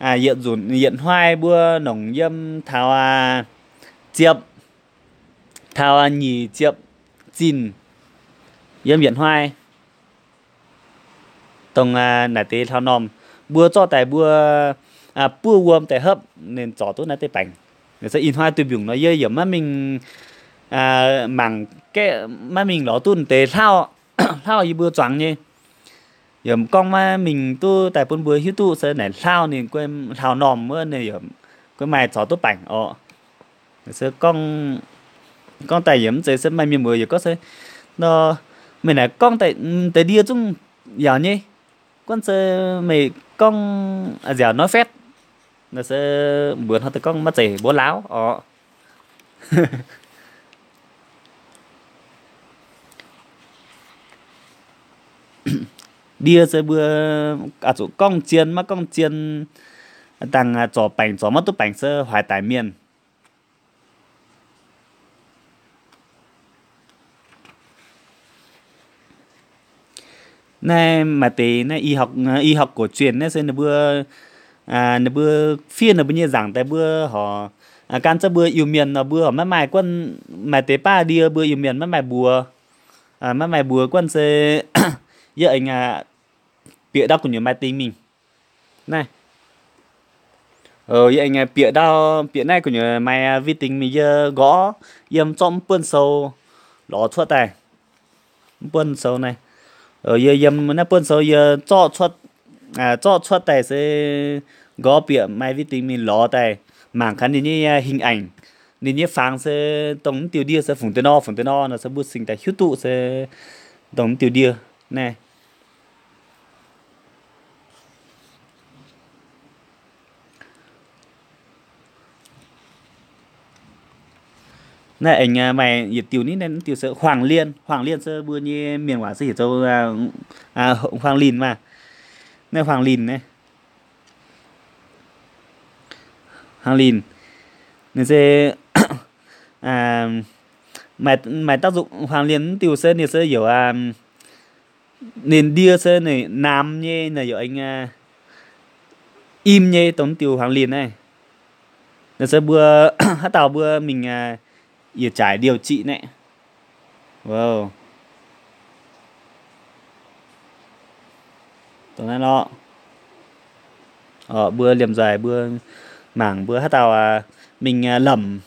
Yietc nzunc yietc hnoi mbuo nongc yiem taux ziepc, taux nyic ziepc zinh yiem yietc hnoi. Dongh naaic deix hlauv-normh mbuo zorqv daaih mbuo buov wuom daaih hopv, ninh zorc duqv naaiv deix baengc. Ih hnoi duih mbiungc nor yie yaac maiv mingh mangc gaeqv, maiv mingh lorz duqv deix hlauv, hlauv yie mbuo zuangx nyei. Yaac gorngv maiv mingh duqv daaih bun mbuo hiuv duqv se naaic hlauv ninh guei hlauv-normh wuov ninh yaac guei maaih zorc duqv baengc orqc. Se gorngv, gorngv daaih yaac mv zeiz se maaih mienh muoz yaac gorngv se nor, meih naaic gorngv deix ndie zungv yaauc nyei. Gunv se meih gorngv nziaauc nói phép, se mbuox hnangv deix gorngv maiv zeiz mbuox Laauv orqc. Ndie se mbuo zuqc gorngv zien maiv gorngv zien, dangh zorc baengc zorc maiv duqv baengc se hoic daic mienh. Naaiv maaih deix naaiv y học cổ truyền naaiv se ninh mbuo, ninh mbuo fiev ninh mbuo nyei nzaangc daaih mbuo horc, gan za'gengh mbuo Iu-Mienh nor mbuo horc maiv maaih guanh, maaih deix baav ndie mbuo Iu-Mienh maiv maaih mbuox, maiv maaih mbuox guanh se yie aengx bieqc ndau gu'nyuoz maaih dingx mingh. Naaiv, yie aengx bieqc ndau, bieqc naaiv gu'nyuoz maaih vi dingx mingh yie nqorqv yiem zorqv mv buonv sou lorz cuotv daaih. Mv buonv sou naaiv, yie yiem naaiv buonv sou yie zorqv cuotv, zorqv cuotv daaih se nqorqv bieqc maaih vi dingx mingh lorz daaih mangc gaax ninh nyei hình ảnh, ninh nyei fangx se dongh mv diuh ndie se fungc deix nor, fungc deix nor nor se mbuo singx daaih hiuv duqv se dongh mv diuh ndie naaiv. Naaiv aengx maaih yietc diuh ni, naaiv diuh se Hoàng Liên. Hoàng Liên se mbuo nyei mienh waac se heuc zoux Hoàng Linh maah. Naaiv Hoàng Linh naaiv, Hoàng Linh ninh se maaih, maaih tác dụng. Hoàng Liên mv diuh se ninh se heuc ninh ndie se ninh namx nyei, ninh heuc aengx im nyei dongh diuh Hoàng Linh naaiv. Ninh se mbuo haaix dauh mbuo mingh yietc jaaic điều trị naaiv. Dongh naaiv nor, mbuo liemh nzoih mbuo mangc mbuo haaix dauh mingh lamc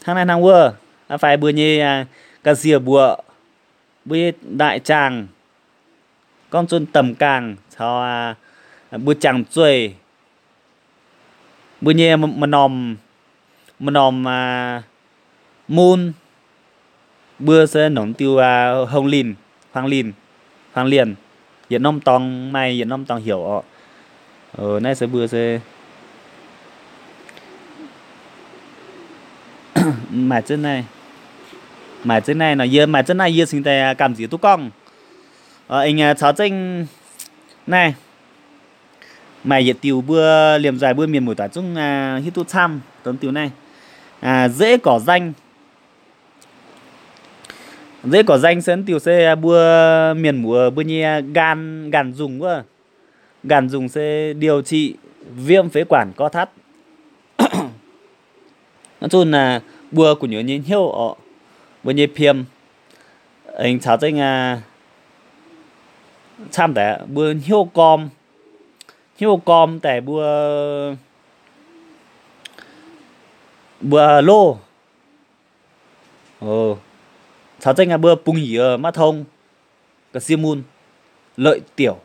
hnangv naaiv hnangv wuov, fai mbuo nyei ga'sie mbuoqc, mbuo nyei đại tràng, gorngv zunh tâm can caux mbuo jangx zueih, mbuo nyei maaih norm, maaih norm mun, mbuo se nongc diuh Hồng Linh, Hoàng Linh, Hoàng Liên, yietc norm dorngx maaih yietc norm dorngx heuc orqc. Naaiv se mbuo se maaih zengv naaiv, maaih zengv naaiv nor yie maaih zengv naaiv yie cingx daaih gamh nziex duqv gorngv. Aengx caux zengv naaiv maaih yietc diuh mbuo liemh nzoih mbuo mienh muoz-doic zungv hiuv duqv camv dongh diuh naaiv, dễ cỏ danh. Dễ cỏ danh se diuh se mbuo mienh muoz mbuo nyei nqaanh, nqaanh nzungh wuov, nqaanh nzungh se điều trị viêm phế quản co thắt. Zunh mbuo gu'nyuoz nyei hnyouv orqc, mbuo nyei piem, aengx caux zengv camv daaih mbuo hnyouv gorm, hnyouv gorm daaih mbuo, mbuo loh, caux zengv mbuo bungx-yiez maiv tong, ga'sie mun, lợi tiểu.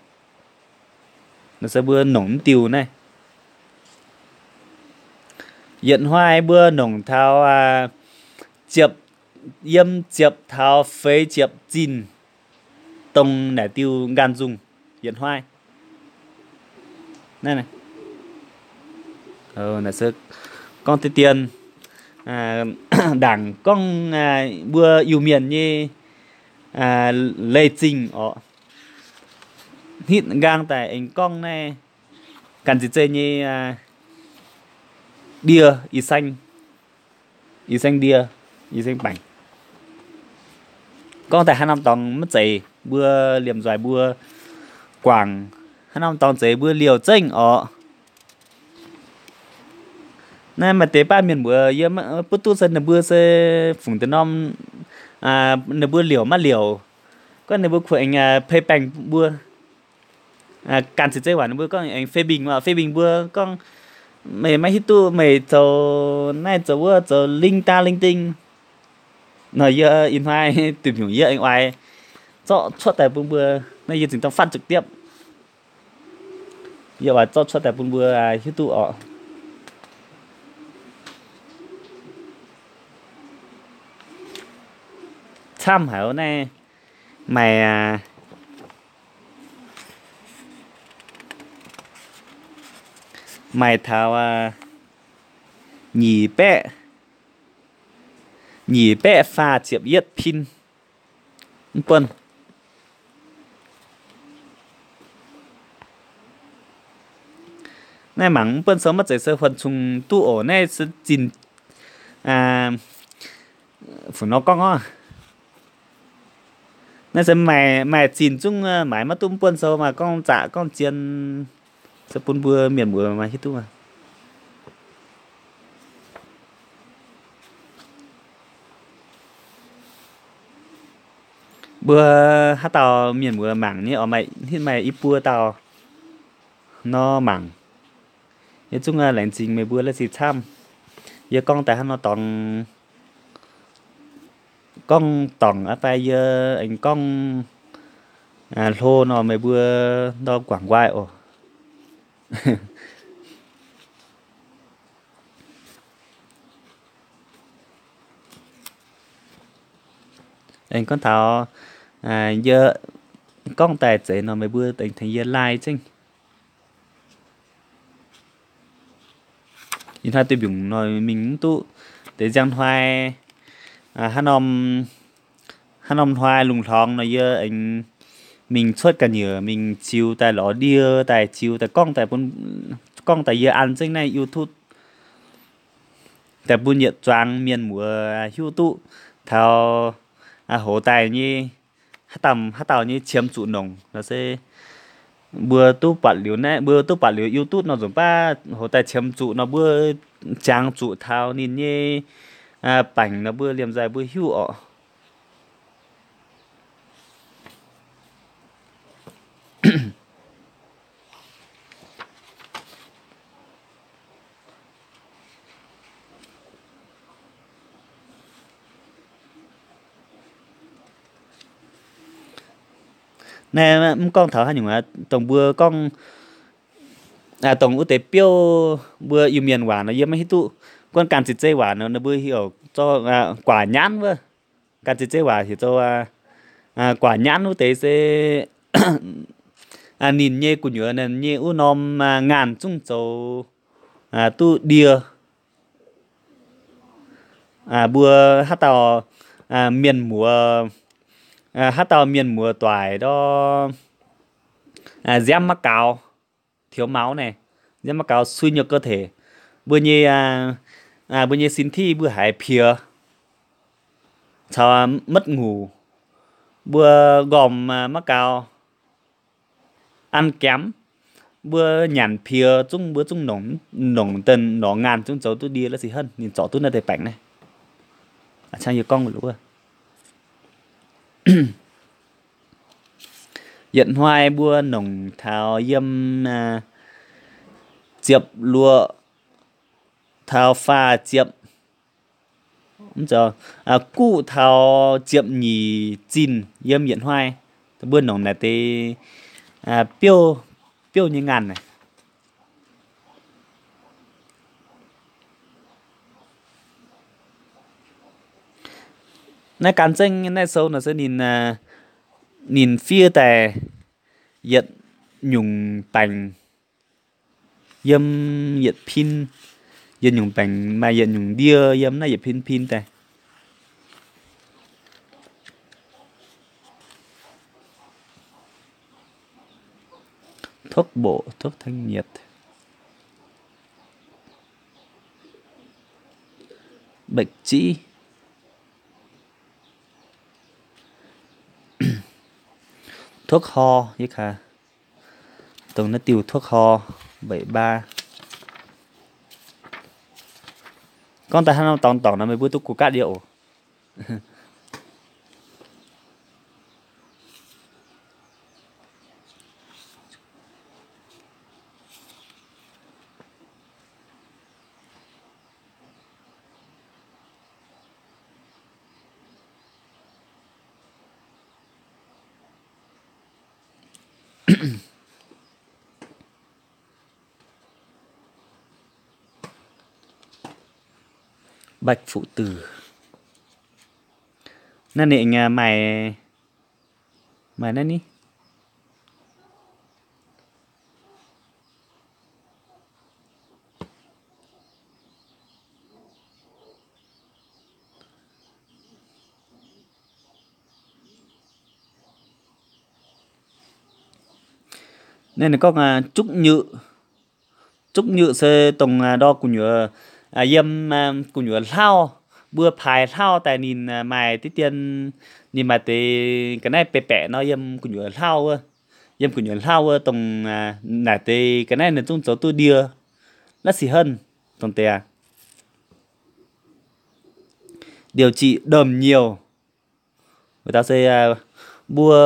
Nor se mbuo nongc mv diuh naaiv. Yietc hnoi mbuo nongc taux ziepc, yiem ziepc taux feix ziepc zinh dongh naaic diuh nqaanh nzungh yietc hnoi. Naaiv se gorngv deix dien, ndaangc gorngv mbuo Iu-Mienh nyei leiz-zingh orqc. Hnitv nqaang daaih aengx gorngv naaiv ganh ziex zeiv nyei ndie, ih saeng, ih saeng ndie, ih saeng baengc. Gorngv daaih haaix norm dorngx maiv zeiz, mbuo liemh nzoih mbuo guangc, haaix norm dorngx zeiz mbuo liouh zengv orqc. Naaiv maaih deix baav mienh mbuox yie maiv butv duqv se ninh mbuo se fungc deix norm, ninh mbuo liouh maiv liouh. Gorngv ninh mbuo kuh aengx pei baengh mbuo. Ganh ceix zeiv waac ninh mbuo gorngv aengx phê bình waac, phê bình mbuo gorngv meih maiv hiuv duqv meih zoux naaiv zoux wuov zoux linh ta linh tinh nor, yie ih hnoi duih mbiungc yie aengx oix zorqv cuotv daaih bun mbuo. Naaiv yie zingh dongh phát trực tiếp, yie oix zorqv cuotv daaih bun mbuo hiuv duqv oc. Camv haic naaiv, maaih, maaih taux nyic baeqv, nyic baeqv faah ziepc yietv pin mv buonv. Naaiv mangc mv buonv sou maiv zeiz se huonc cungx duqv oc. Naaiv se zinh, fu nor gorngv oc, naaiv se maaih zinh zungv maaiz maiv duqv mv buonv sou, maaih gorngv zaqc gorngv zien, se bun mbuo mienh muoz maaih hiuv duqv. Mbuo haaix dauh mienh muoz mangc nyei oc, maaih hitv maaih i buo dauh nor mangc. Yie zungv laengz zingh meih mbuo la'sic camv. Yie gorngv daaih hnangv nor dorngx, gorngv dorngc aqv fai yie aengx gorngv hlo nor meih mbuo ndorm guangc nqaai oc. Aengx gorngv taux yie gorngv daaih zeiz nor meih mbuo aengx tengx yie like zengv. Ih hnoi duih mbiungc nor mingh mv duqv, deix nziang hnoi, hnangv norm hnoi lungh hlorngx nor yie aengx mingh cuotv ga'nyuoz mingh ziux daaih lorz ndie daaih ziux daaih gorngv daaih bun, gorngv daaih yie an zengv naaiv YouTube daaih bun yietc zuangx mienh muoz hiuv duqv taux hoz daaih nyei, haaix dauh, haaix dauh nyei qiemx zuqc nongc nor se mbuo duqv buatc liuz naaiv, mbuo duqv buatc liuz YouTube nor nzunc baav hoz daaih qiemx zuqc nor mbuo jangx zuqc taux ninh nyei baengc nor mbuo liemh nzaaih mbuo hiuv orqc. Naaiv mv gorngv taux haaix nyungc aqv, dongh mbuo gorngv, dongh wuov deix biouv mbuo Iu-Mienh waac nor yie maiv hiuv duqv. Gorngv ganh ceix zeiv waac nor ninh mbuo heuc zorqv guaax nyaanv wuov. Ganh ceix zeiv waac heuc zoux guaax nyaanv wuov deix se ninh nyei gu'nyuoz ninh nyei wuov norm ngaanh zungv zoux duqv ndie. Mbuo haaix dauh mienh muoz, haaix dauh mienh muoz doic ndor nziaamv maiv gaux, thiếu máu naaic, nziaamv maiv gaux suy nhược cơ thể, mbuo nyei, mbuo nyei sin thi mbuo haiz piex caux maiv ngủ, mbuo nqormh maiv gaux, an gaamv, mbuo nyanc piex zungv mbuo zungv nongc, nongc deix norm ngaanh zungv zoux duqv ndie la'sic henv ninh zorc duqv naaiv deix baengc naaiv. Aa, yie gorngv wuov yietc hnoi mbuo nongc taux yiem ziepc luoqc taux faah ziepc, mv zoux, guqv taux ziepc nyeic zinh yiem yietc hnoi, mbuo nongc naaic deix biouv, biouv nyei ngaanh naaic. Naaiv gan zengv naaiv sou nor se ninh, ninh fiev daaih yietc nyungc baengc yiem yietc pin, yietc nyungc baengc maaih yietc nyungc ndie yiem naaiv yietc pin pin daaih. Thuốc bổ, thuốc thanh nhiệt, bệnh trĩ, thuốc ho, yie kaax dongh naaiv diuh thuốc ho, bảy ba. Gorngv daaih hnangv nor dorngx dorngc nor meih mbuo duqv gu gaatv yie oc. Bạch Phủ Tử. Naaiv ninh maaih, maaih naaiv ni. Naaiv ninh gorngv, zúc nyự. Zúc nyự se dongh ndor gu'nyuoz, yiem gu'nyuoz hlauv, mbuo paaix hlauv daaih ninh maaih diqv dien, ninh maaih deix ga'naaiv baeqc baeqc nor yiem gu'nyuoz hlauv wuov. Yiem gu'nyuoz hlauv wuov dongh naaic deix ga'naaiv ninh zungv zoux duqv ndie, la'sic henv dongh deix aqv. Điều trị đờm nhiều. Wuov dauh se mbuo,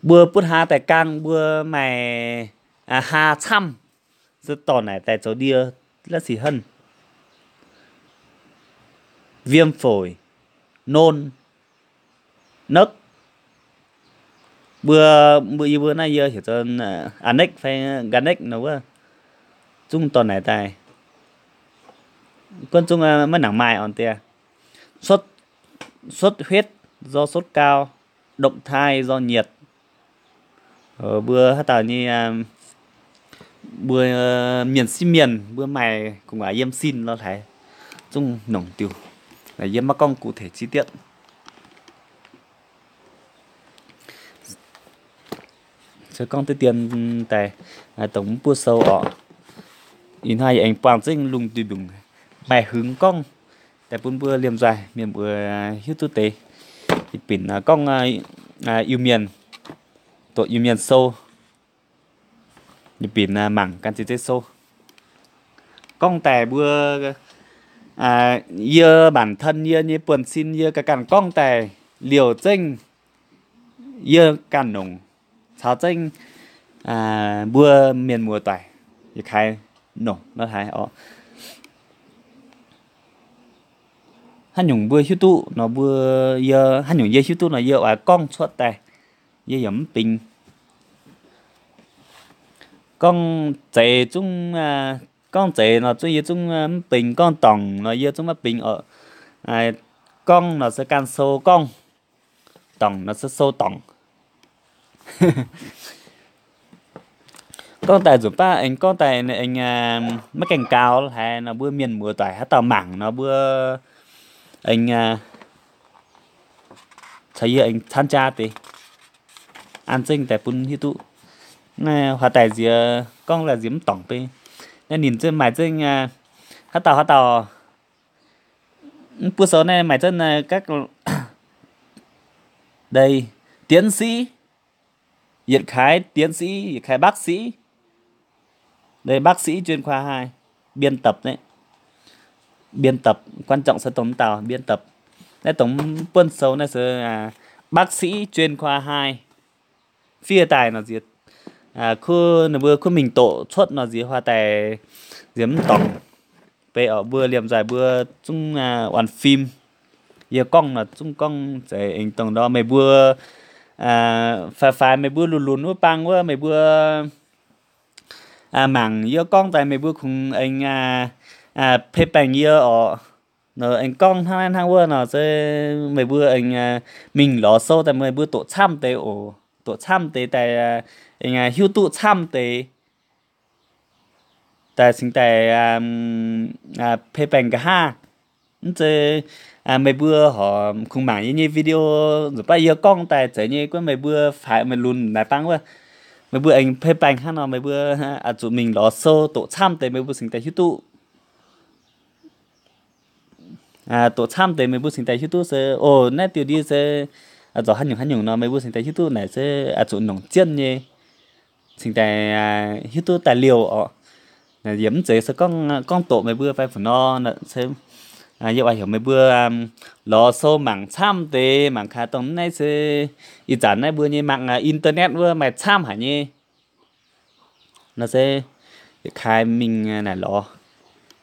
mbuo butv haa daaih gaang, mbuo maaih haa camv, se dorh naaic daaih zoux ndie, la'sic henv. Viêm phổi, nôn, nấc. Mbuo, mbuo yie mbuo naaiv yie heuc zoux a'neix fai ga'neix nor wuov, zungv dorh naaic daaih. Guonv zungv maiv nangc maaih orn deix. Sốt, sốt huyết do sốt cao, động thai do nhiệt. Mbuo haaix dauh nyei, mbuo mienh sieqv mienh mbuo maaih gu'nguaaz yiem sin lo hlaaix, zungv nongc diuh. Yie maiv gorngv gux teic chi dietv. Se gorngv deix dien daaih, dongh mv buov sou orqc. Ih hnoi yie aengx buangh zengv lungh duih mbiungc maaih hungx gorngv daaih bun mbuo liemh nzoih mienh mbuo hiuv duqv deix. Yie binc gorngv Iu-Mienh, doqc Iu-Mienh sou. Yie binc mangc gan ziex zeiv sou gorngv daaih mbuo, yie mbanc ten yie nyei buonv-sin yie ganh ganh gorngv daaih liouh zengv yie ganh nongc caux zengv mbuo mienh muoz-doic yietc kaaix nongc nor haaix orqc. Haaix nyungc mbuo hiuv duqv nor mbuo, yie, haaix nyungc yie hiuv duqv nor yie oix gorngv cuotv daaih. Yie yaac mv bingx. Gorngv zeiz zungv, gorngv zeiz nor zungv yie zungv mv bingx, gorngv dorngc nor yie zungv maiv bingx oc. Gorngv nor se ganh sou gorngv, dorngc nor se sou dorngc. Gorngv daaih nzunc baav aengx gorngv daaih aengx maiv gaengh gaux haaix nor mbuo mienh muoz-doic haaix dauh mangc nor mbuo aengx caux yie aengx camv jaa deix an zengv daaih bun hiuv duqv. Naaiv huaax daaih nziex gorngv laaix nziex mv dorngc beiv. Naaiv ninh zengv maaih zengv haaix dauh haaix dauh mv buov sou naaiv maaih zengv gakv deix tiến sĩ, yietc kaaix tiến sĩ, yietc kaaix bác sĩ. Đây bác sĩ chuyên khoa hai, biên tập đấy. Biên tập quan trọng se dongh mv dauh biên tập. Naaiv dongh mv buonv sou naaiv se bác sĩ chuyên khoa hai. Fiev daaih nor nziex, kuv ninh mbuo kuv mingh doqc cuotv nor nziex huaax daaih nziex mv dorngc. Beiv orqc mbuo liemh nzoih mbuo zungv oan fim. Yie gorngv nor zungv gorngv zeiz aengx dongh nor meih mbuo faix-faix meih mbuo lunx-lunx wuov bang wuov meih mbuo mangc yie gorngv daaih meih mbuo kungx aengx pei baengc yie orqc. Nor aengx gorngv hnangv naaiv hnangv wuov nor se meih mbuo aengx mingh lorz sou daaih meih mbuo doqc camv deix oc. Doqc camv deix daaih aengx hiuv duqv camv deix daaih cingx daaih pei baengc nqa'haav. Mv zeiz meih mbuo horc kungx mangc yie nyei video nzunc baav yie gorngv daaih zeiz nyei guonv meih mbuo faix meih lunx naaiv bang wuov, meih mbuo aengx pei baengc hnangv nor meih mbuo oix zuqc mingh lorz sou doqc camv deix meih mbuo cingx daaih hiuv duqv. Doqc camv deix meih mbuo cingx daaih hiuv duqv se, o, naaiv diuh ndie se zoux haaix nyungc haaix nyungc nor meih mbuo cingx daaih hiuv duqv naaic se oix zuqc nongc jienv nyei, cingx daaih hiuv duqv daaih liouh orqc. Yie mv zeiz se gorngv doqc meih mbuo fai fu nor, yie oix heuc meih mbuo lorz sou mangc camv deix, mangc kaaix dongh naaiv se ih zanc naaiv mbuo nyei mangc internet wuov maaih camv haic nyei. Nor se yietc kaaix mingh naaic lorz.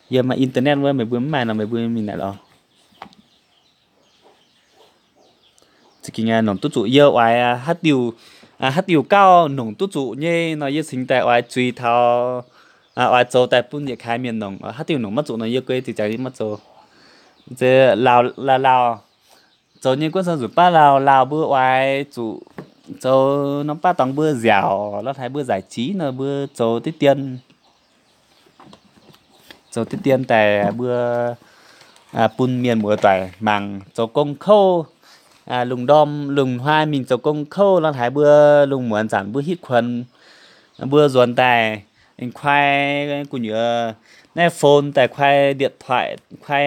Yie maaih internet wuov meih mbuo mv maaih nor meih mbuo mingh naaic lorz. Za'gengh nongc duqv zuqc yie oix haaix diuh haaix diuc gauh nongc duqv zuqc nyei nor, yie cingx daaih oix zuiz taux, oix zoux daaih bun yietc kaaix mienh nongc. Haaix diuc nongc maiv zuqc nor, yie guei ziqc jaax yie maiv zoux. Lauh, lauh, zoux nyei guoqv caux nzunc baav lauh lauh mbuo oix zuqc zoux norm baav dorngx mbuo nziaauc lorz haaix mbuo nzaic jiex nor mbuo zoux diqv dien, zoux diqv dien daaih mbuo bun mienh muoz doic mangc zoux gong kouv, lungh ndorm lungh hnoi mingh zoux gong kouv lorz haaix mbuo lungh muonz zanc mbuo hitv kuonx, mbuo nzuonx daaih aengx kuaai gu'nyuoz naaiv phone daaih, kuaai điện thoại, kuaai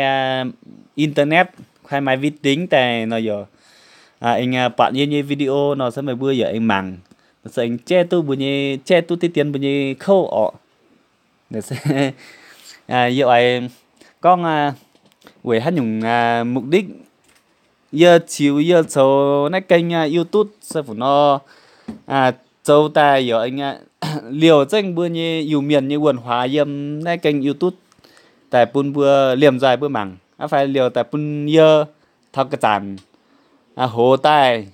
internet, kuaai máy vi tính daaih nor yaac aengx buatc yie nyei video nor se meih mbuo yaac aengx mangc, se aengx jaiv duqv mbuo nyei, jaiv duqv diqv dien mbuo nyei kouv orqc. Yie oix gorngv weic haaix nyungc mục đích yie ziux yie zoux naaiv kênh YouTube se fuc nor, zoux daaih yaac liouh zengv mbuo nyei Iu-Mienh nyei văn hóa yiem naaiv kênh YouTube daaih bun mbuo liemh nzoih mbuo mangc, aa fai liouh daaih bun yie taux ga'zanc hoz daaih,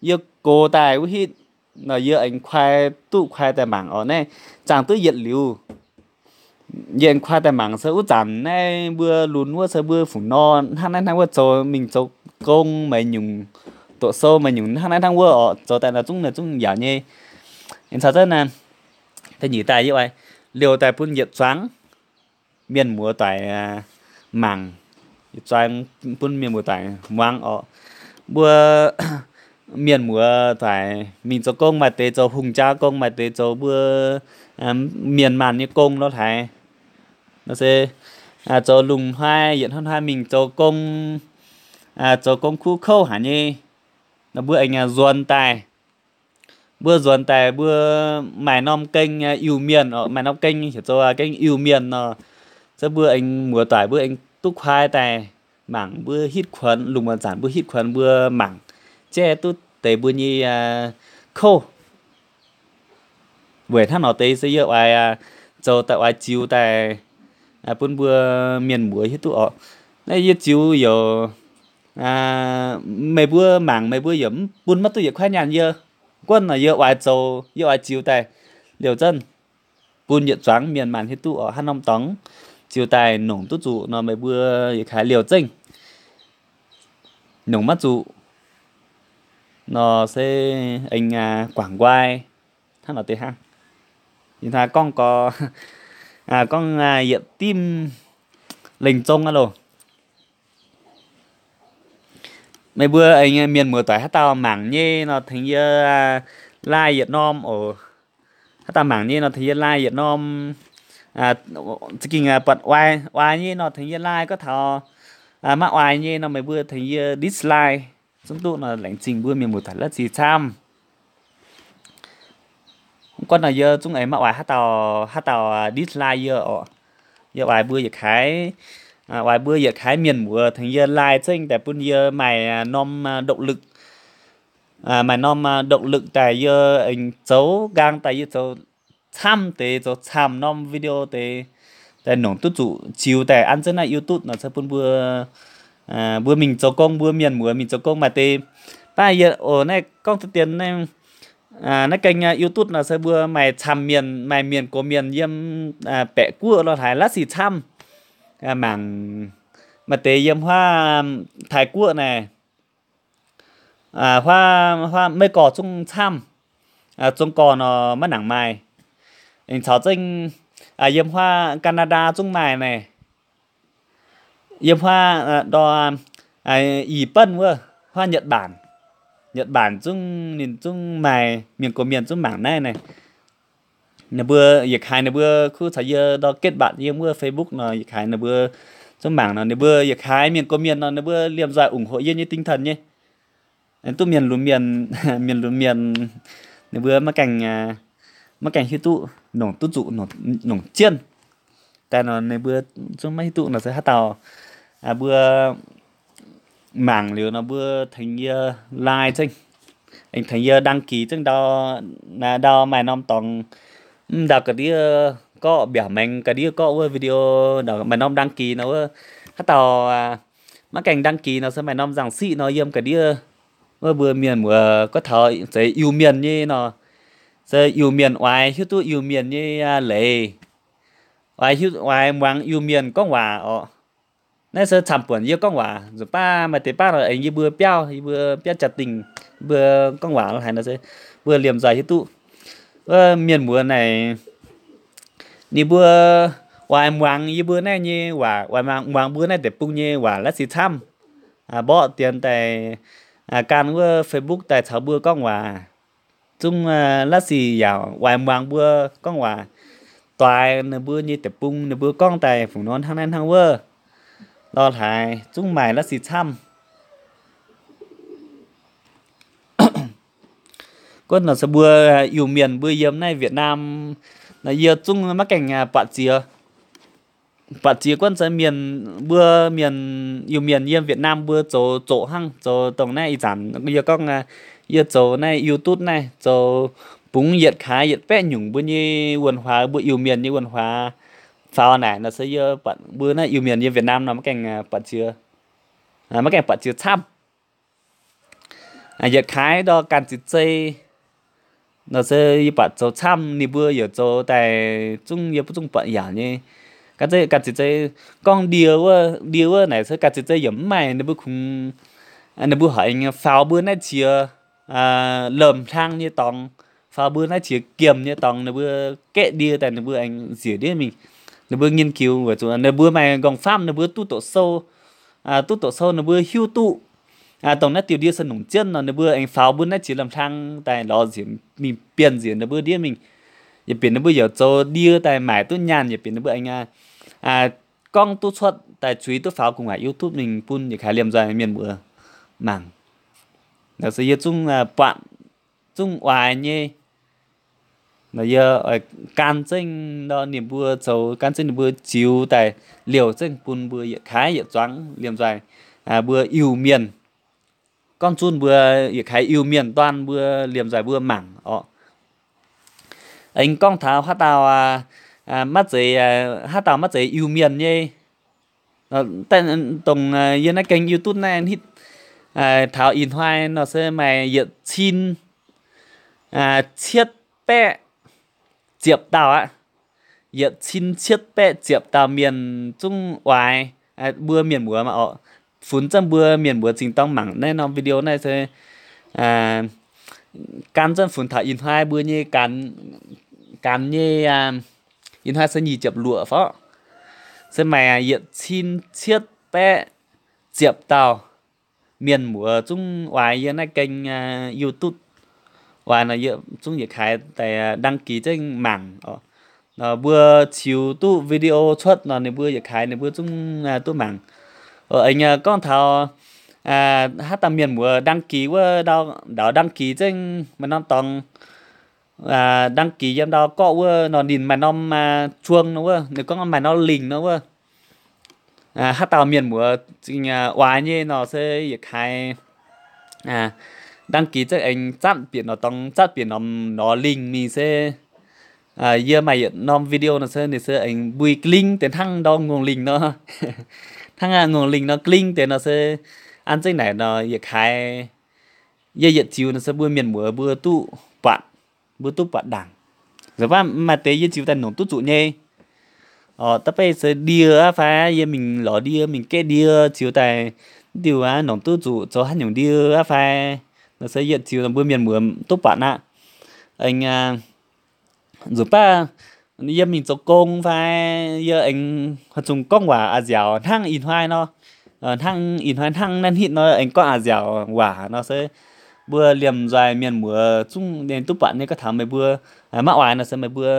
yie gox daaih wuov hitv nor yie aengx kuaai duqv kuaai daaih mangc orqc. Naaiv zaangh duqv yietc liuz, yie aengx kuaai daaih mangc se wuov zanc naaiv mbuo lunx wuov se mbuo fuc nor hnangv naaiv hnangv wuov zoux, mingh zoux gong maaih nyungc, doqc sou maaih nyungc hnangv naaiv hnangv wuov orqc. Zoux daaih naaiv zungv naaiv zungv yaac nyei. Aengx caux zengv naaiv da'nyeic daaih yie oix liouh daaih bun yietc zuangx mienh muoz doic mangc, yietc zuangx bun mienh muoz doic muangx orqc. Mbuo mienh muoz doic mingh zoux gong, maaih deix zoux hungh jaa gong, maaih deix zoux mbuo mienh maanh nyei gong lorz haaix, nor se zoux lungh hnoi yietc hnoi hnoi mingh zoux gong, zoux gong kuv kouv haic nyei, nor mbuo aengx nzuonx daaih, mbuo nzuonx daaih mbuo maaih norm geng Iu-Mienh orqc, maaih norm geng heuc zoux geng Iu-Mienh nor, se mbuo aengx muoz doic mbuo aengx duqv kuaai daaih mangc, mbuo hitv kuonx lungh muonz zanc mbuo hitv kuonx mbuo mangc, jaiv duqv deix mbuo nyei kouv. Weic hnangv nor deix se yie oix zoux daaih oix ziux daaih bun mbuo mienh muoz hiuv duqv orqc. Naaiv yie ziux youc, meih mbuo mangc meih mbuo yaac mv bun maiv duqv yietc kuaaiv nyaanh yie. Guonv nor yie oix zoux, yie oix ziux daaih liouh zengv bun yietc zuangx mienh maanh hiuv duqv orqc. Haaix norm dorngx ziux daaih nongc duqv zuqc nor meih mbuo yietc kaaix liouh zengv, nongc maiv zuqc nor se aengx guangc nqoi hnangv nor deix hnangv. Yie hnangv gorngv gorx, gorngv yietc dimv lengc zong aqv loh. Meih mbuo aengx mienh muoz doic haaix dauh mangc nyei nor tengx yie like yietc norm oc. Haaix dauh mangc nyei nor tengx yie like yietc norm. Za'gengh buatc oix, oix nyei nor tengx yie like, gorngv taux maiv oix nyei nor meih mbuo tengx yie dislike. Zungv duqv nor laengz zingh mbuo mienh muoz doic la'sic camv. Guonv nor yie zungv aengx maiv oix haaix dauh, haaix dauh dislike yie orqc. Yie oix mbuo yietc kaaix, oix mbuo yietc kaaix mienh muoz tengx yie like zengv daaih bun yie maaih norm động lực, maaih norm động lực daaih yie aengx zoux nqaang daaih yie zoux camv deix, zoux camv norm video deix, daaih nongc duqv zuqc ziux daaih an zengv naaiv YouTube nor se bun mbuo, mbuo mingh zoux gong, mbuo mienh muoz mingh zoux gong maaih deix. Baav yie oc naaiv gorngv deix dien naaiv, naaiv gengh YouTube nor se mbuo maaih camv mienh, maaih mienh gox mienh yiem baeqc guoqv lorh haaix la'sic camv. Mangc maaih deix yiem huaav Taiv Guoqv naaic, huaav, huaav Meiv Gorx zungv camv. Zong Gorx nor maiv nangc maaih. Aengx caux zengv yiem huaav Canada zungv maaih naaic. Yiem huaav ndor Ih Banh wuov, huaav Nhật Bản. Nhật Bản zungv ninh zungv maaih mienh gox mienh zungv mangc naaiv naaic. Ninh mbuo yietc kaaix ninh mbuo kuv caux yie ndor kết bạn yiem wuov Facebook nor, yietc kaaix ninh mbuo zungv mangc nor, ninh mbuo yietc kaaix mienh gox mienh nor ninh mbuo liemh nzoih ủng hộ yie nyei tinh thần nyei. Duqv mienh lunx mienh, mienh lunx mienh, ninh mbuo maiv gaengh, maiv gaengh hiuv duqv nongc duqv zuqc, nongc jienv. Daaih nor ninh mbuo zungv maiv hiuv duqv nor se haaix dauh mbuo mangc liuz nor mbuo tengx yie like zengv, aengx tengx yie đăng ký zengv ndau, ndau maaih norm dorngx, mv ndau ga'ndiev gorqv mbiaauc maengx ga'ndiev gorqv wuov video, maaih norm đăng ký nor wuov, haaix dauh maiv gaengh đăng ký nor se maaih norm nzangc siqv nor yiem ga'ndiev Wuov mbuo mienh muoz gorngv taux zeiz Iu-Mienh nyei nor, se Iu-Mienh oix hiuv duqv Iu-Mienh nyei leiz, oix hiuv, oix muangx Iu-Mienh gorngv waac orqc. Naaiv se camv-buonc yie gorngv waac nzunc baav maaih deix baav nor aengx yie mbuo biauv, yie mbuo biauv jaa-dingh, yie mbuo gorngv waac haaix nor se mbuo liemh nzoih hiuv duqv. Wuov mienh muoz naaic, ninh mbuo oix muangx yie mbuo naaiv nyei waac, oix muangx mbuo naaiv deic-bung nyei waac la'sic camv, mborqv dienx daaih gan wuov Facebook daaih caux mbuo gorngv waac. Zungv la'sic yaac oix muangx mbuo gorngv waac, doix ninh mbuo nyei deic-bung, ninh mbuo gorngv daaih fungc nor hnangv naaiv hnangv wuov. Lorh haaix zungv maaih la'sic camv. Gunv nor se mbuo Iu-Mienh mbuo yiem naaiv Việt Nam, yie zungv maiv gaengh buatc ziex, buatc ziex gunv se mienh, mbuo mienh Iu-Mienh yiem Việt Nam mbuo zoux zoqc hnangv, zoux dongh naaiv ih zanc yie gorngv, yie zoux naaiv YouTube naaiv zoux bungx yietc kaaix yietc baeqv nyungc mbuo nyei văn hóa, mbuo Iu-Mienh nyei văn hóa faaux naaic nor se yie buatc mbuo naaiv Iu-Mienh yiem Việt Nam nor maiv gaengh buatc ziex, maiv gaengh buatc ziex camv. Yietc kaaix ndau ganh ziex zei nor se yie buatc zoux camv, ninh mbuo yaac zoux daaih zungv yie mbuo zungv buatc yaauc nyei. Ganh ziex zei gorngv ndie wuov, ndie wuov naaic se ganh ziex zei yaac mv maaih, ninh mbuo kungx, ninh mbuo horpc aengx faaux mbuo naaiv qiex lomh hlang nyei dorngx, faaux mbuo naaiv qiex giemh nyei dorngx, ninh mbuo gaeqv ndie daaih ninh mbuo aengx nziec ndiev mingh. Ninh mbuo nghiên cứu weic zuqc ninh mbuo maaih nqorngv-famv, ninh mbuo duqv doqc sou, duqv doqc sou ninh mbuo hiuv duqv dongh naaiv diuh ndie se nongc jienv nor, ninh mbuo aengx faaux mbuo naaiv qiex lomh hlang daaih lorz nziex mingh, bienh nziex ninh mbuo ndiev mingh. Yietc bieqc ninh mbuo yaac zoux ndie daaih maaic duqv nyaanh, yietc bieqc ninh mbuo aengx gorngv duqv cuotv daaih zuiz duqv faaux gu'nguaaic YouTube mingh bun yietc kaaix liemh nzoih mienh muoz mangc. Nor se yie zungv buatc, zungv oix nyei. Nor yie oix gan zengv nor ninh mbuo zoux, gan zengv ninh mbuo ziux daaih liouh zengv bun mbuo yietc kaaix yietc zuangx liemh nzoih mbuo Iu-Mienh, gorngv zunv mbuo yietc kaaix Iu-Mienh dorn mbuo liemh nzoih mbuo mangc orqc. Aengx gorngv taux haaix dauh maiv zeiz, haaix dauh maiv zeiz Iu-Mienh nyei, dongh yie naaiv kênh YouTube naaiv hitv taux ih hnoi nor se maaih yietc cin cietv baeqv ziepc dauh aqv. Yietc cin cietv baeqv ziepc dauh mienh zungv oix, mbuo mienh muoz maah orqc. Funx zengv mbuo mienh muoz zingh dorng mangc naaiv norm video naaiv se gan zengv funx taux ih hnoi mbuo nyei ganh nyei, ih hnoi se nyic ziepc luoqc fov, se maaih yietc cin cietv baeqv ziepc dauh mienh muoz zungv oix yie naaiv kênh YouTube, oix nor yie zungv yietc kaaix daaih đăng ký zengv mangc. Mbuo ziux duqv video cuotv nor ninh mbuo yietc kaaix ninh mbuo zungv duqv mangc. Aengx gorngv taux haaix dauh mienh muoz đăng ký wuov, ndau đăng ký zengv maaih norm dorngx đăng ký yiem ndau gorqv wuov nor ninh maaih norm chuông nor wuov, ninh gorngv maaih norm link nor wuov. Haaix dauh mienh muoz zingh oix nyei nor se yietc kaaix đăng ký zengv aengx zatv bieqc norm dorngx, zatv bieqc norm link mingh se yie maaih yietc norm video nor se ninh se aengx mbui kling deix hnangv ndau ngongh link nor, hnangv ngongh link nor kling deix nor se an zengv naaic nor yietc kaaix yie yietc ziux nor se mbuo mienh muoz mbuo duqv buatc, mbuo duqv buatc ndaangc. Nzunc baav maaih deix yie ziux daaih nongc duqv zuqc nyei. Orqc, da'beiv se ndie aqv fai yie mingh lorz ndie, mingh gaeqv ndie ziux daaih diuh aqv, nongc duqv zuqc zoux haaix nyungc ndie aqv fai, nor se yietc ziux mbuo mienh muoz duqv buatc aqv. Aengx nzunc baav yie mingh zoux gong fai yie aengx haaix zungh gorngv waac a'c nziaauc hnangv ih hnoi nor, hnangv ih hnoi hnangv naaiv hitv nor aengx gorngv a'c nziaauc waac nor se mbuo liemh nzoih mienh muoz zungv ninh duqv buatc nyei. Gorngv taux meih mbuo maiv oix nor se meih mbuo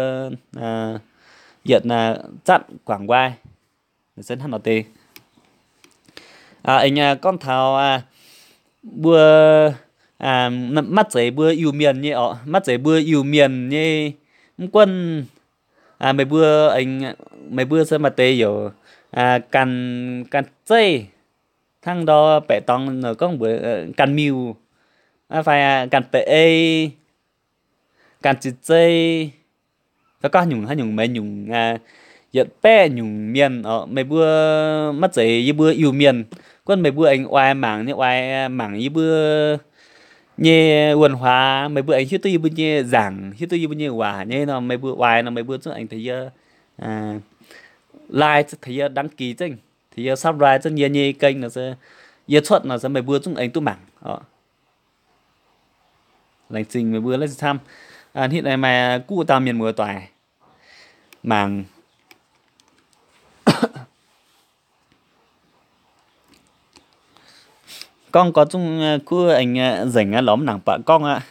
yietc zatv guangc nqoi. Se hnangv nor deix. Aengx gorngv taux mbuo maiv zeiz mbuo Iu-Mienh nyei orqc, maiv zeiz mbuo Iu-Mienh nyei, mv gunv meih mbuo, meih mbuo se maaih deix youc ganh, ganh zeiv, hnangv ndau baeqc dorngx gorngv mbuox ganh miuc, fai ganh baeqc ei, ganh ziex zei, fai gorngv nyungc haaix nyungc meix nyungc, yietc baeqv nyungc mienh orqc, meih mbuo maiv zeiz yie mbuo Iu-Mienh, gunv meih mbuo aengx oix mangc nyei oix mangc yie mbuo nyei wuonh huaax, meih mbuo aengx hiuv duqv yie mbuo nyei nzaangc, hiuv duqv yie mbuo nyei waac nyei nor, meih mbuo oix nor meih mbuo zungv aengx tengx yie like, tengx yie đăng ký zengv, tengx yie subscribe zengv yie nyei kênh nor se, yie cuotv nor se meih mbuo zungv aengx duqv mangc oc. Laengz zingh meih mbuo laiv camv. Hnitv naaiv maaih guv dauh mienh muoz doic mangc. Gorngv gorx zungv kuv aengx nzengc aqv, lorz mv nangc buatc gorngv aqv.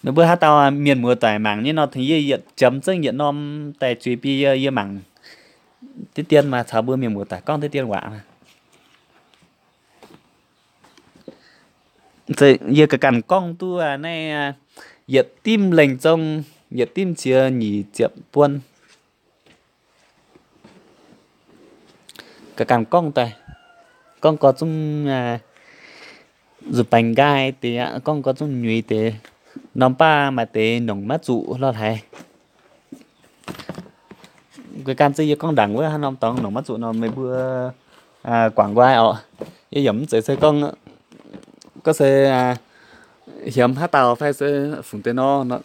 Meih mbuo haaix dauh mienh muoz doic mangc nyei nor, tengx yie yietc jiem zengv yietc norm daaih zuiz bun yie, yie mangc diqv dien maah, caux mbuo mienh muoz doic gorngv diqv dien waac. Yie ga'ganh gorngv duqv naaiv yietc dimv lengh zong, yietc dimv qiex nyic ziepc buon. Ga'ganh gorngv daaih, gorngv gorx zungv nzuih baengx nqaai deix aqv, gorngv gorx zungv nyuiz deix, norm baav maaih deix nongc maiv zuqc lorh haic. Ga'ganh se yie gorngv ndaangc wuov haaix norm dorngx nongc maiv zuqc nor, meih mbuo guangc nqoi oc. Yie yaac mv zeiz se gorngv, gorngv se hiemx haaix dauh fai se fungc deix nor.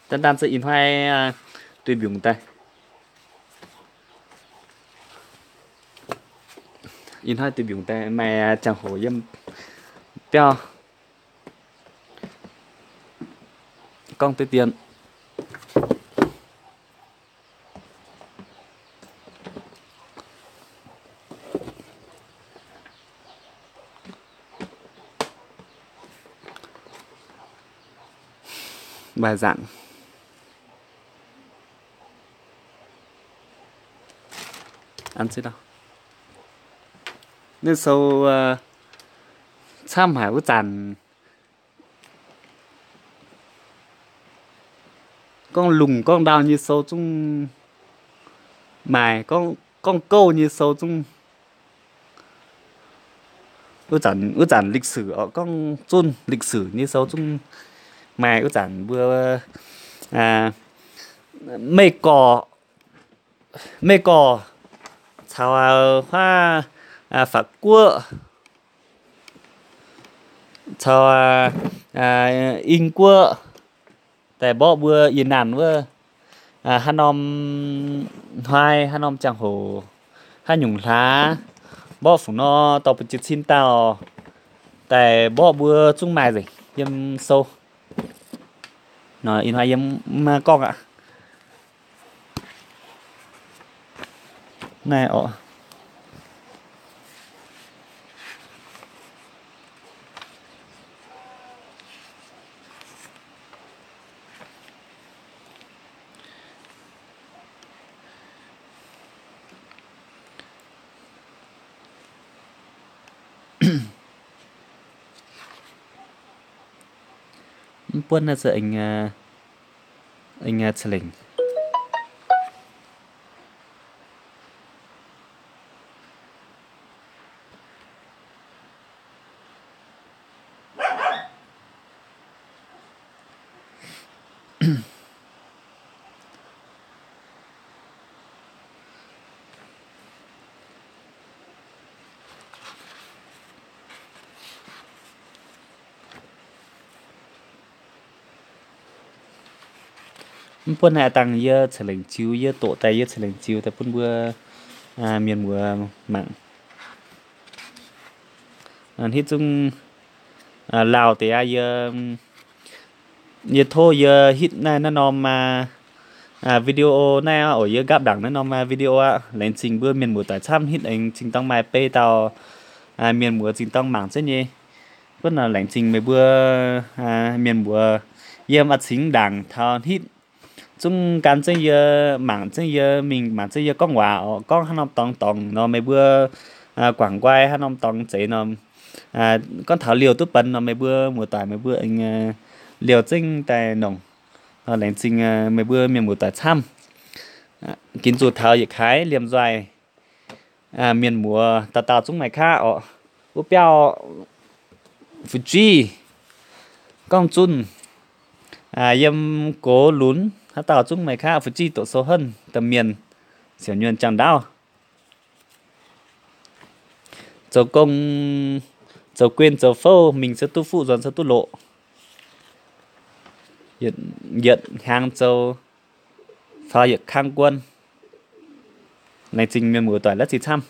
Daan daan se ih hnoi duih mbiungc daaih. Ih hnoi duih mbiungc daaih maaih ziangh hoc yiem biauv gorngv deix dien. Mbaih nzaangc. Ninh sou camv haic wuov zanc. Gorngv lungh gorngv ndau nyei sou zungv maaih, gorngv gouv nyei sou zungv, wuov zanc lịch sử oc, gorngv zunh lịch sử nyei sou zungv maaih. Wuov zanc mbuo Meih Gorc, Meih Gorc caux huaav Faqv Guoqv caux Ing Guoqv daaih mborqv mbuo yie naanh wuov haaix norm hnoi, haaix norm ziangh hoc, haaix nyungc hlaax, mborqv fungc nor dorh mbuo jiex cin dauh daaih mborqv mbuo zungv maaih nzengc yiem sou. Ih hnoi yie mv gorngv aqv. Naaiv oc. Mv buonv naaiv se aengx, aengx ca'lengc. Mv buonv naaiv dangh yie ca'lengc ziux, yie doqc daaih yie ca'lengc ziux daaih bun mbuo mienh muoz mangc. Hitv zungv lauh deix aqv. Yie, yie tov yie hitv naaiv, naaiv norm video naaiv oc, yie nqaapv ndaangc naaiv norm video aqv. Laengz zingh mbuo mienh muoz doic camv, hitv aengx zingh dorng maaih beiv dauh mienh muoz zingh dorng mangc zengv nyei. Gunv laengz zingh meih mbuo mienh muoz yiem a'cingx ndaangc taux hitv zungv gan zengv yie, mangc zengv yie, mingh mangc zengv yie gorngv waac oc. Gorngv haaix norm dorngx dorngc nor meih mbuo guangc nqoi, haaix norm dorngx zeiz nor, gorngv taux liouh duqv benx nor meih mbuo muoz-doic meih mbuo aengx liouh zengv daaih nongc. Laengz zingh meih mbuo mienh muoz-doic camv. Ginv zuqc taux yietc kaaix liemh nzoih mienh muoz dauh dauh zungv maaih qaqv oc. Wuov biauv Fuji, Gorngv zunh, yiem gox lunx haaix dauh zungv maaih qaqv fu'jueiv doqc sou henv domh mienh, siouc nyuonh jangx ndaauv, zoux gong, zoux guen zoux fouv, mingh se duqv fuqv, nzuonx se duqv loqc, yietc hnyangx zoux faaux yietc kang guon. Laengz zingh mienh muoz-doic la'zinh camv.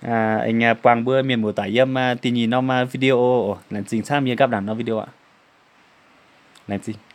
Aengx buangh mbuo mienh muoz-doic yiem da'nyeic norm video oc. Laengz zingh camv yiem gapv naanc norm video aqv. Laengz zingh.